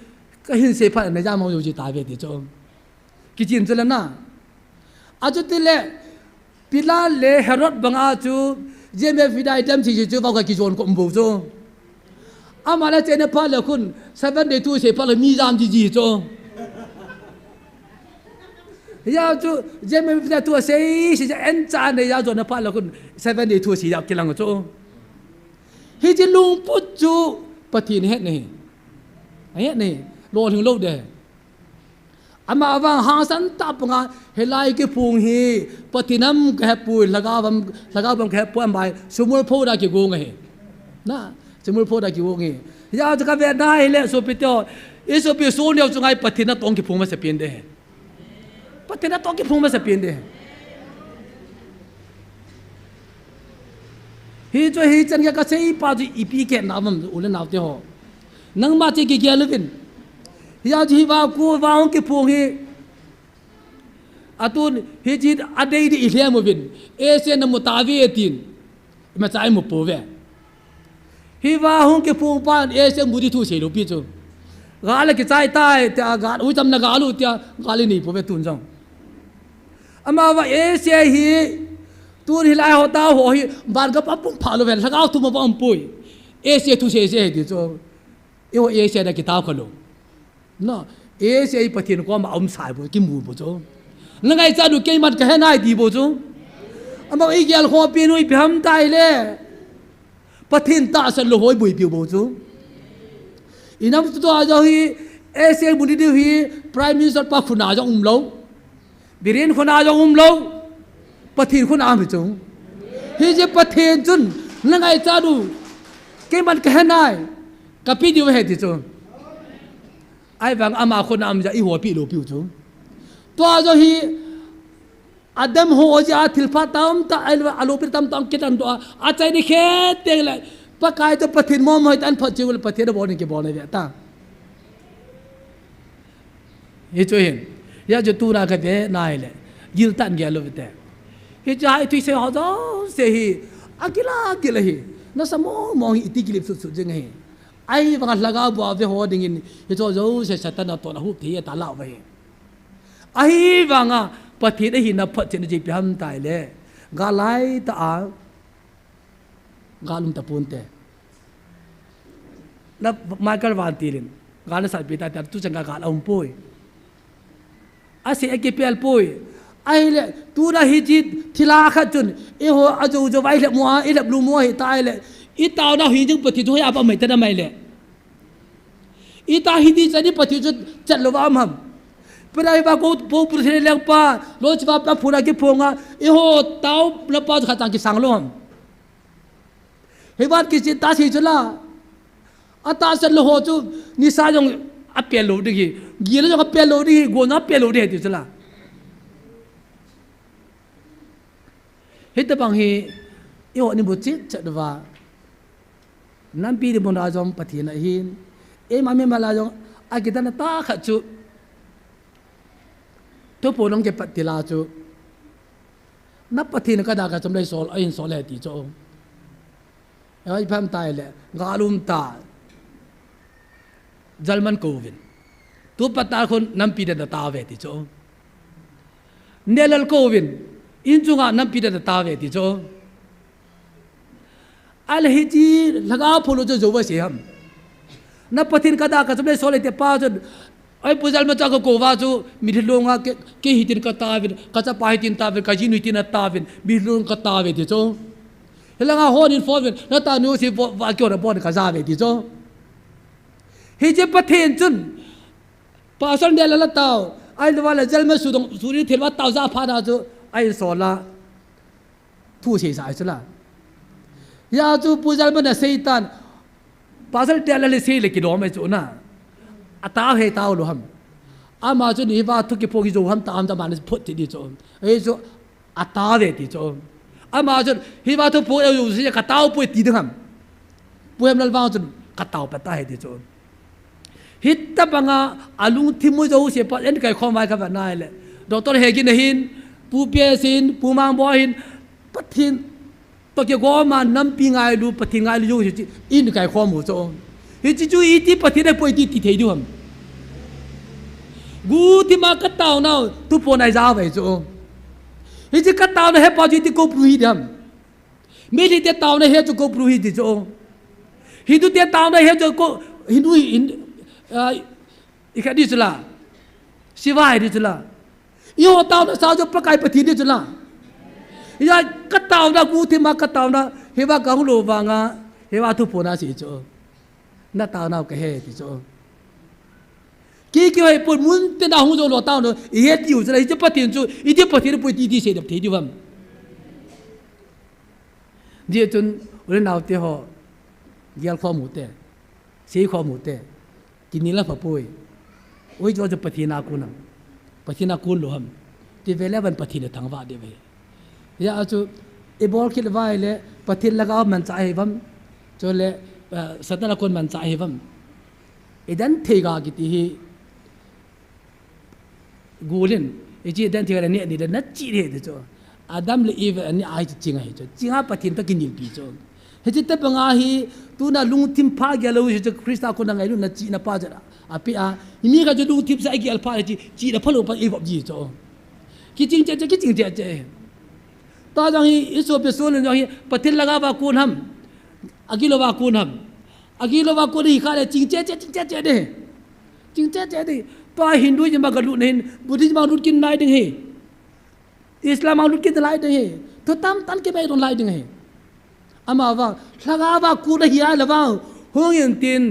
kahin sei phat na jam hung jou ji ta ve ti chu. Kichin chu le na. Achuti le, Pilat le Herod banga chu, J M F Hidai dem sei chu, vang ka kijon ko um bou chu. Ama le chena phat le khun, seven day thu sei phat le mi jam ji ji chu. Hijeh chun, J M F Hidai thu asei, sei, sei, en cha nei jeh a jona phat le khun, seven day thu sei jeh a kilang chu. Hiche lungput chu, Pathen ahet nahi. Ahet nahi. Lolhing lou de. Amavang hangsan tah banga, hilai kiphung hi, Pathen ham kahepoi, lhagao ham, lhagao ham kahepoi, amai, sumul pho da kigong ahi. Na, sumul pho da kigong ahi. Hijeh chun ka ve na hile, sopi te ho, isopi Sonia chu ngai Pathen natoh kiphung masa pen de. Pathen natoh kiphung masa pen de. Hichu hichan gei kasei pa chu ipi kehna um am u le nao te ho. Nangma che kigel uvin. Hijeh chun hi vang khu vang hung kiphung hi. Atun hiche adei dei ilhem uvin. Asia namu tauve tin. Imacha imu pouve. Hi vang hung kiphung pan Asia mu di thu sei lou pi chu. Gal a kichai tai tia gal u cham na gal u tia gal inei pouve tun jong. Amavang Asia hi tun hilai ho tao ho hi van gam a pung pha lou ve lhagao thu ma va um poi. Asia thu sei sei ti chu. Eiho Asia da kitao kha lou. Na, Asia hi Pathen koma um sai bou, kimu bou chu. Na ngaichat u keiman kahe nai ti bou chu. Ama igel khopi nu ipi ham tai le. Pathen tahsan lou ho iboipi u bou chu. Inam tu tu a jong hi, Asia mun diu hi, Prime Minister pa khut a jong um lou. Biren khut a jong um lou. Pathen khut a um hi chu. Hiche Pathen chun, na ngaichat u. Keiman kahe nai. Kapi diu ahi ti chu. Ahivang ama khut a um jeh a eiho pi lou piu chu. Tua jong hi Adam ho jeh a thilpha tamtah, ahilou le alopi tamtah kitan doh a, achaina khet teng le, Pakai toh Pathen momo hita in phot cheh u le Pathen a bol in kibol na ve ta. Hichu hin, hijeh chun tuna ka ve na hile, giltah in gel lou ve te. Hichu a i thusei ho jouse hi, agil agil ahi, nasa mong mong hi iti kilip sut sut jing ahi. Ahivanga lhagao bou a ve ho dingin, hichu jouse Satan natoh a hup thei ta lau ve hi. Ahivanga Pathen ahina photchetna chu ipi ham tai le, gal lai tah a, gal um tapon te. Na Michael Vantil in, gal na satpi ta tia, tuchan gal a um poi. Asei a kipel poi. Ahile, tuna hiche thilha khat chun, eiho ajou jou a ilhep mo a, ilhep lou mo ahi ta ahile, itaona hi jing Pathen chu hoiya pa mai ta na mai le. Ita hiti chan i Pathen chu chat lou va um ham. Pada hi va ko po pur thei leng pa, lo chi va pa phuna kiphong a, eiho tao na pa khat chang kisang lou ham. Hi va kichi ta si chu la. Atahsan lou ho chu nisa jong apel lou ding hi, gil jong apel lou ding hi, gon jong apel lou ding hi ti chu la. Hitabang hi, eiho ni bu chet chet uva. Nampi di mun a jong Pathen ahin. Eima mimal a jong, akitan a tah khat chu. Thuphon hung kipat til a chu. Na Pathen ka dah ka chom lei sol, ahin sol e ti chu. Ei, ipi ham tai le, gal um ta. Jalman kouvin. Tupat a khun nampi den na tao ve ti chu. Nelal kouvin. In chunga nampi den na tao ve ti chu. Ahile hiche lhagao pholou chu jou va sei ham. Na Pathen ka dah ka chom lei sol e ti pa chun. Ai, Pu Jalma cha kakou va chu, mitlhi longa ke, ke hitin katauvin, kachapa hitin tauvin, kajinu hitin atauvin, mitlhi long katauvin ti chu. Hilanga hon in phone vin, natanu si vo, va kyo na bon kaja ve ti chu. Hiche Pathen chun, Pastor Nel ala tao, ahilouva le Jalma Sudong, Suding thilva tao ja phat na chu, ahin sol a. Thu seisa chu la. Hia chu Pu Jalma na seitan, Pastor Nel ala sei le kidom e chu na. Atao he tao lou ham. Ama chu ni va thu kiphong hi jou ham ta ham ta man phot ti di chu. Ei chu, atao ve ti chu. Ama chun, hiva thu phong jou se katao poi ti ding ham. Pu Hemlal vang chun, katao pata he ti chu. Hitabanga, alungthim u jouse pa, enkaikhom vai kava nai le. Doctor Hegin ahin, Pu Pias hin, Pu Mangboi hin, Pathen toh kigoma nampi ngailu, Pathen ngailu jouse chu, enkaikhom u chu. Hiche chu iti Pathen apoi ti, ti thei diu ham. Guhthima kataonau, thuphon a ija vai chu. Hiche kataona hepa chu iti Koupru hi diu ham. Meitei te taona he chu Koupru hi ti chu. Hindu te taona he chu ko, Hindu hi, Hin-, ah, ikhat di chu la. Shiva hi di chu la. Eiho taona sa chu Pakai Pathen di chu la. Hia kataona guhthima kataona, hiva kahung lou vanga, hiva thuphon a sei chu. Nataonau kahe ti chu. Ki, kihoi pon mun tina hung jou lou taona, ihe tiu chu la, hiche Pathen chu, iti Pathen poi ti, ti seidap thei diu ham. Hijeh chun, u le nao te ho, gelkhom u te, seikhom u te, kinel a phapoi. Oi, chu chu Pathen a kon ham. Pathen a kon lou ham. Ti ve le van Pathen le thangvah diu ve. Hia chu, ibol khel vai le, Pathen lhagao manchah ahi vam. Chule, eh, Satan a kon manchah ahi vam. Eden thei ga kiti hi. Gulin, hiche Eden thei ga le ni, ni le nachi de ti chu. Adam le Eve ani ahi chu ching ahi chu. Ching a Pathen toh kinelpi chu. Hiche tabanga hi, tuna lungthim pha gel lou hiche Christa kona ngailutna chihna pa chu. Api a, mi khat chu lungthim sa gel pha hiche, chihna phalou pa eivop ji chu. Kiching cheh cheh, kiching cheh cheh. Tua jong hi, isopi Solomon jong hi, Pathen lhagao va kon ham. Agilou va kon ham. Agilou va kon hi kha le ching cheh cheh, ching cheh cheh de. Ching cheh cheh de. Tua Hinduism a galut na hin, Buddhism a lut kit nalai ding ahi. Islam a lut kit nalai ding ahi. Thu tamtah kibei don nalai ding ahi. Ama vang, lhagao va kon ahi a le vang. Hung in tin.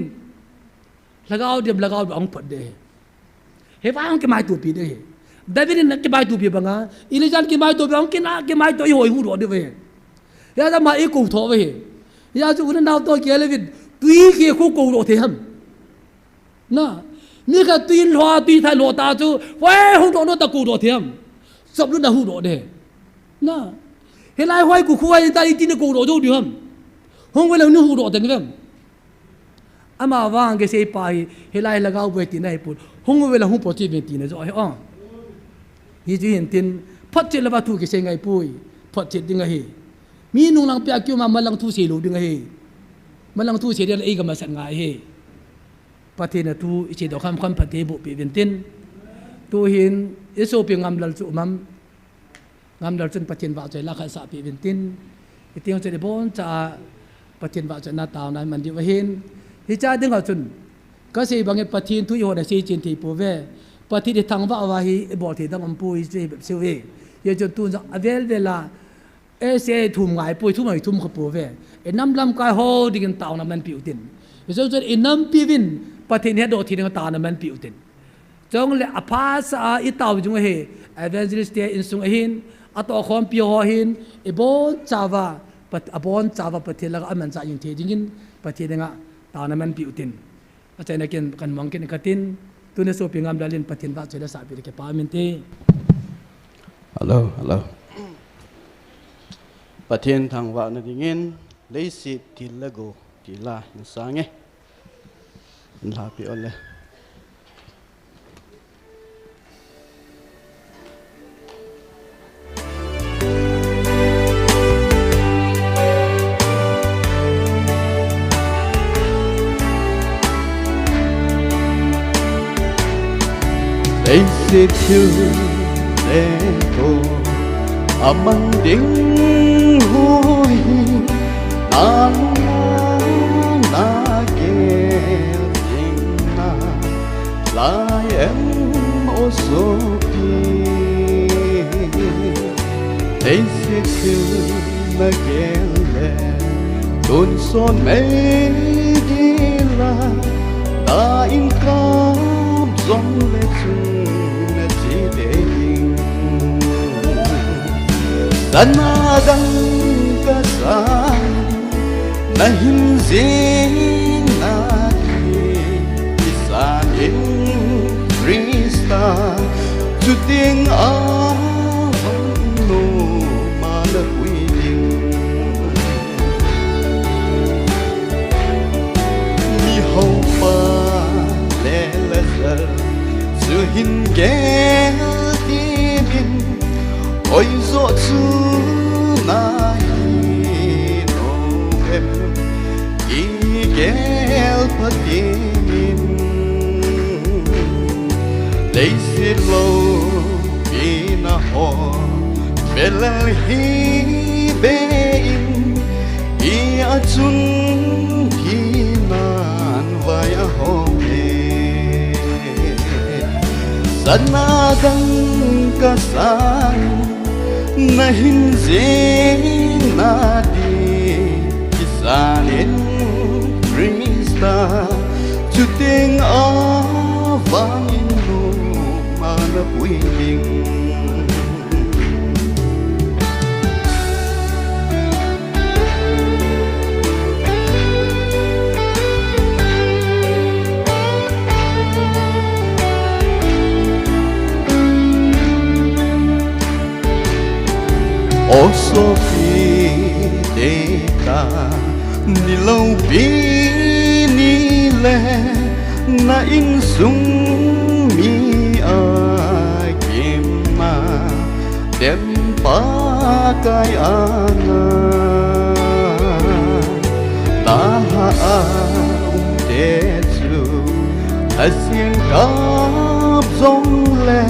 Lhagao diam, lhagao diam ahung phot de. Hiva hung kimaitopi de. David in kimaitopi banga, Elijah in kimaitopi, hung kina kimaito, eiho ihuhdoh diu ve. Hia chu ama eikou tho ve. Hia chu u le nao toh kile vin, tui kikhu koudoh thei ham. Na, mi khat tui in lho, tui thai lho ta chu, hoi hung doh no ta koudoh thei ham. Chop lu na huhdoh de. Na, hilai hoi kikhu hoi ta iti ni koudoh jou diu ham. Hung ve le ni huhdoh teng ve. Ama vang kisei pa hi, hilai lhagao ve tina hi pon. Hung ve le hung poi ti ve tina jo hi o. Hichu hin tin, photchet louva thu kisei ngai poi. Photchet ding ahi. Mi nung lang pia kiu ma malang thu sei lou ding ahi. Malang thu sei ding le ei ga masat ngai ahi. Pathen a thu isei doh kham kham Pathen boh peh uvin tin. Tu hin, isopi Ngamlal chu um am. Ngamlal chun Pathen vahchoi la khat sah peh uvin tin. Hiti chun iboncha a Pathen vahchoina taona man diu ahin. Hiche a ding a chun, kasei bangin Pathen thu eiho na seichen thei pouve. Pathen ithangvah uva hi ibol thei dang um poi, hiche hi bep seiu ve. Hijeh chun tu jong avel vel a, ese thum ngai poi, thum ngai thum kha pouve. Inam lamkai ho dingin taona manpeh utin. Hijeh chun inampi uvin Pathen hedoh thei ding taona manpeh utin. Chule aphasah a itao jing u ahi, evangelist te insung ahin, atohkhompi ho ahin, ibonchauva, Pat-, abonchauva Pathen lhagao amanchah jing thei dingin, Pathen henga taona manpeh utin. Achaina kin kan mong kin katin, tuni sopi Ngamlal in Pathen vahchoi la sahpeh le kipa um inte. Hello, hello. Pathen thangvahna dingin, leiset thil le gou, thil la, hin sange. Hin lhapi ole. Leiset thil le gou aman ding hoi, nalunga nagel ding na lai Em o sopi, leiset thil nagel le, tonsot mei dila, da in kap jongle chun nache ding. Sana dang kasan, nahin jing nati, kisan in Krista, chuteng a vang in noma napui ding. Mihoupa le Lazar, chu hin gel dingin, oi jo chu nahi nom em, i gel pha dingin. Leiset loupina ho, belal hi be in, i a chun hinan vai a hom e. Sana dang kasan, nahin jing nati, kisan in Krista, chuteng a vang in noma napui ding. O sopi te, ta ni loupi ni le, na insung mi a kim a, tem Pakai anga, na ha a um te chu, a sin kap jongle,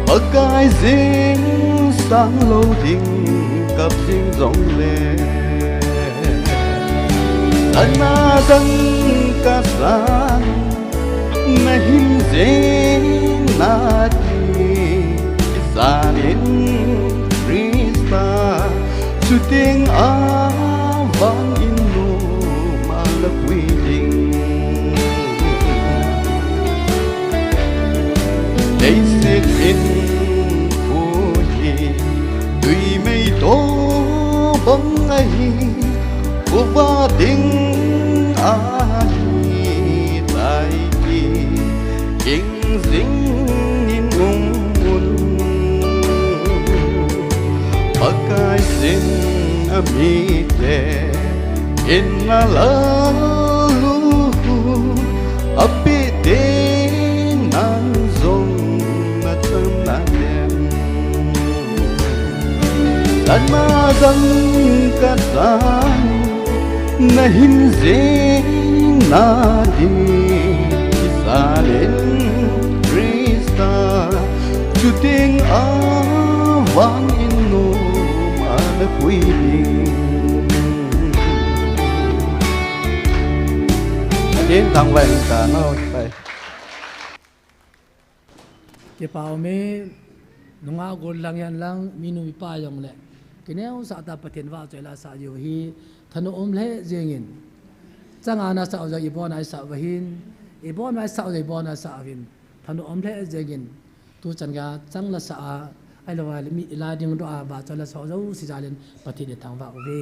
Pakai jing sang lou ding, kap jing jongle. Sana dang kasan, nahin jing nati, kisan in Krista, chuteng a vang in noma napui ding. Leiset in kho hi tui mei to bang ahi, khovah ding ahi tai ti, ging jing in um un. Pakai sin a mite in a lalu, a pe ding nan jong na chang na nem. Sana dang kasan, nahin jing nati, kisan in Krista, chuteng a vang in noma napui ding. Atin thangvah in ta nau pai. Kipa um e, nungah gol lang, jan lang, minu mipa jong le, kineosah tah Pathen vahchoi la sah jiu hi, thanom um lheh jengin. Chang a nasah u jong ibon a isah uva hin, ibon a isah u jong ibon a isah uvin, thanom um lheh jengin. Tuchan geiya chang la sah a, ahilou le mi ila ding doh a vahchoi la sah u jouse jal in Pathen ithangvah uve.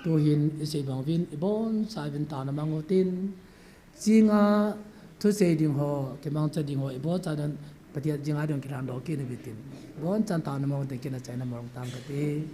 Tuhin isei bang uvin, ibon sa uvin taona mang utin. Jing a thusei ding ho, kimangcha ding ho, ibon chan in Pathen jing a ding kilhan doh kit uve tin. Ibon chan taona mang utin, kina chaina morung tang kati.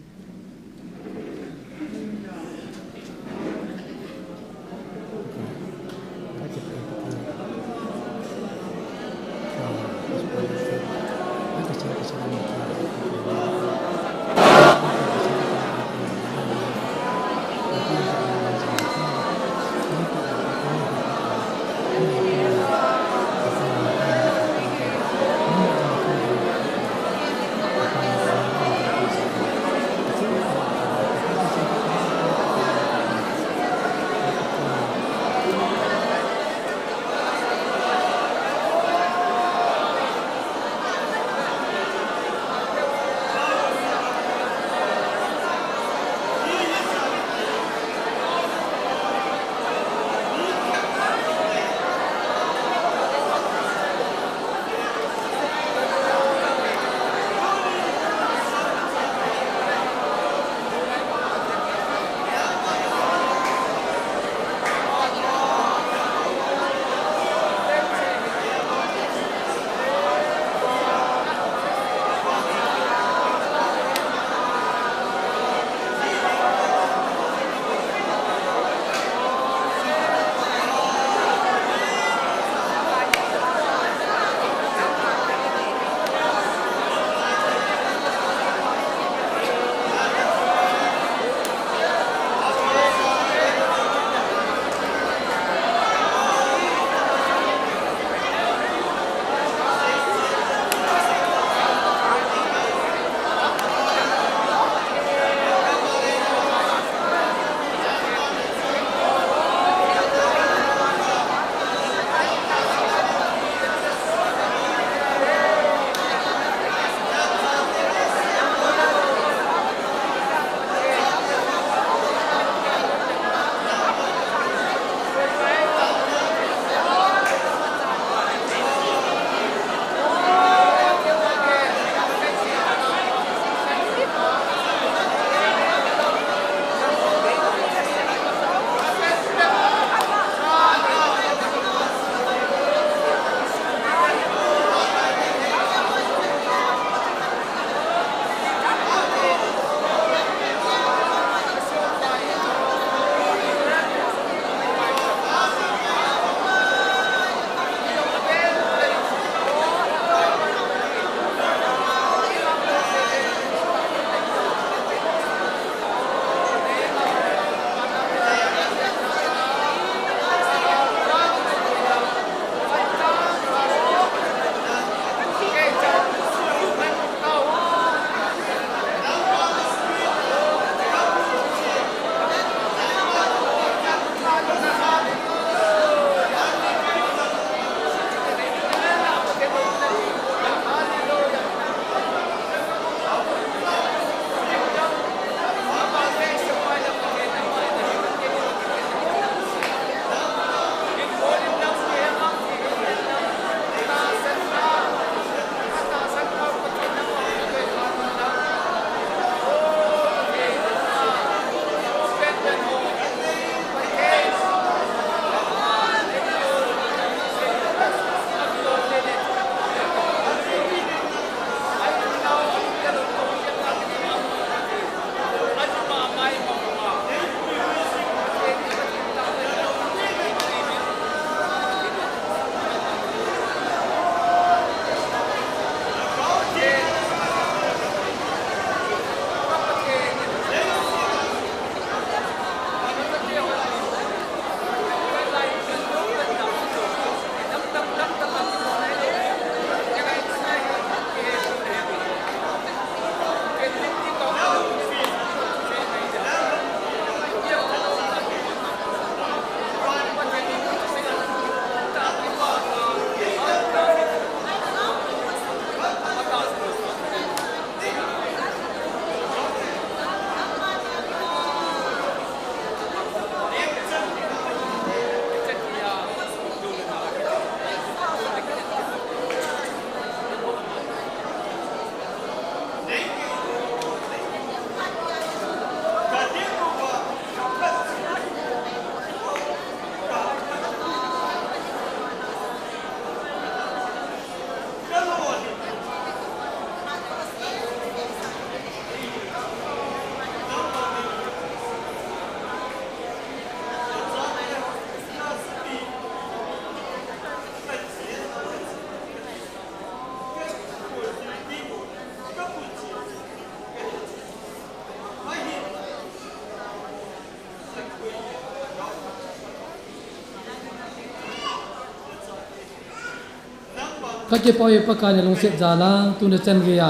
Ka kipah e Pakai, na lungset jal a, tuni chan geiya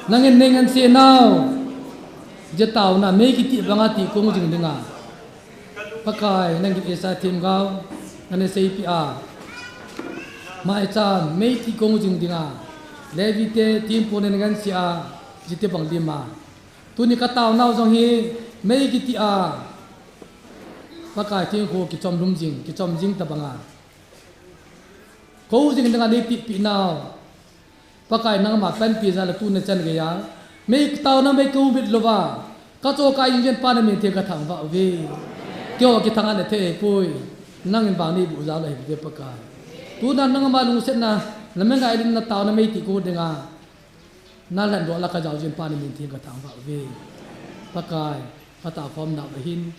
nangin nei ngansena u, jeh taona mei kiti banga ti kong jing dinga, Pakai, nangin Isaiah themgao nana seipeh a, maicham mei ti kong jing dinga, Levi te thempu nana ngansea, jiti bang lima. Tuni ka taonau jong hi mei kiti a, Pakai, thingkho kichom lum jing, kichom jing tabanga, kou jing dinga nei tipeh nau, Pakai, nangma panpi jal a tuni chan geiya mei taona mei kou bit louva, ka choka jing jin Pa na min theng ka thangvah uve. Keiho kithang a na thei poi, nangin vang nei buh jal ahi ve Pakai. Tuna nangma lungsetna, na mei ngailutna taona mei ti kou dinga, na lhan doh la ka jao jin Pa na min theng ka thangvah uve. Pakai, ka taokhom nau ahin,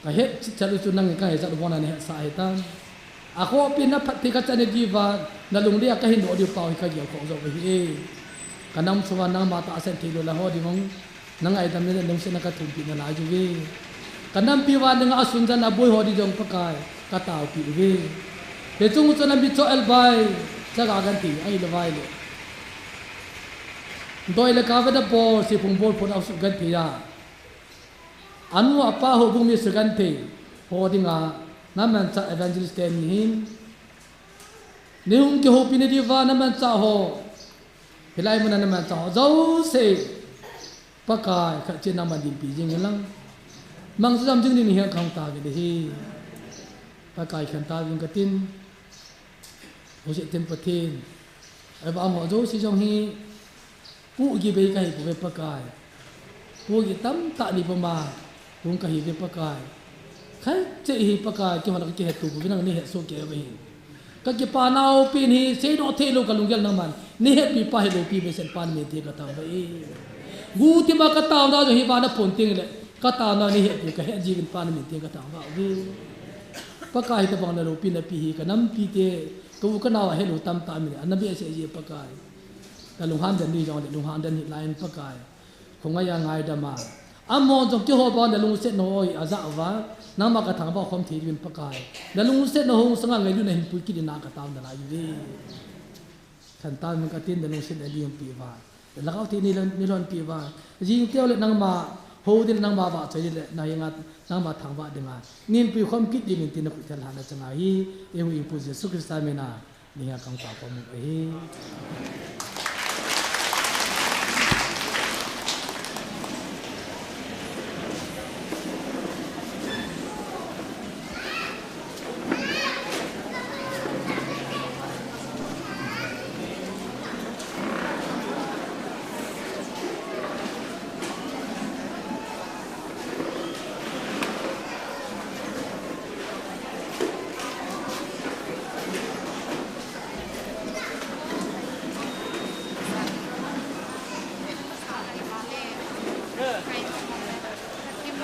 ka het chitchat u chu nangin ka hejat u vang na na hetsah ahitan. Akhohpi na phatthei ka chan diuva, na lungdei a ka hin doh diu pau hi ka gel khoh jou ahi e. Ka nam sunga nangma tahsan thei lou la ho ding ong, na ngaidam le na lungsetna ka thumpeh nalai uve. Ka nampi uva dinga asun jan a boi ho ding jong Pakai, ka taopeh uve. Hiche chung chun na mitcho Elbai Chaga Genthei, ahilou vai le Doile Kavada Paul, Siphung Bolphun, Aosu Genthei a, anu apa houbung mi Sugenthei ho dinga na manchah evangelist teni hin, nei hung kihoupi na diuva na manchah ho, hilai muna na manchah ho jouse, Pakai, khat cheh nangman dinpi jing hen lang, mang jam jing ding nahet khang tauvin ahi. Pakai, khen tauving katin. Houset them Pathen, ahivang ho jouse jong hi, pu gibei kahi pouve Pakai. Pu gi tamtah nei puma hung kahiuve Pakai. Khat cheh hi Pakai, keiho la ka kihetto pouve, nangin nei hetsoh kei uve. Ka kipanau pen hi seidoh theilou ka lunggel nangman nei hetpi pa hi loupi behseh Pa na min theng ka thangvah e. Gutima ka taonau jong hi vana phon teng le, ka taonau nei hetpi ka het jing in Pa na min theng ka thangvah uve. Pakai, hitobang na loupina pi hi ka nampi te, ka u ka nao a helou tamtah min ana behseh ji Pakai. Ka lunghan den ni jong le lunghan den hih lai in Pakai, khongai a ngaidam a, amahon jong keiho banga na lungsetna ho hi ajah uva, nangma ka thangvah khom thei diuvin Pakai, na lungsetna ho hung sanga ngailutna hin pui kit in na ka taona lai uve. Khen tauvin katin, na lungsetna nei umpi uva, na Lhagao Theng nei lhon, nei lhonpi uva, jing teng le nangma hou ding le nangma vahchoi ding le na henga nangma thangvah dinga nei pui khom kit diuvin tin na khut theng lhana changa hi, eihuhhingpu Jesu Christa mina nei henga ka hung taokhom u ahi.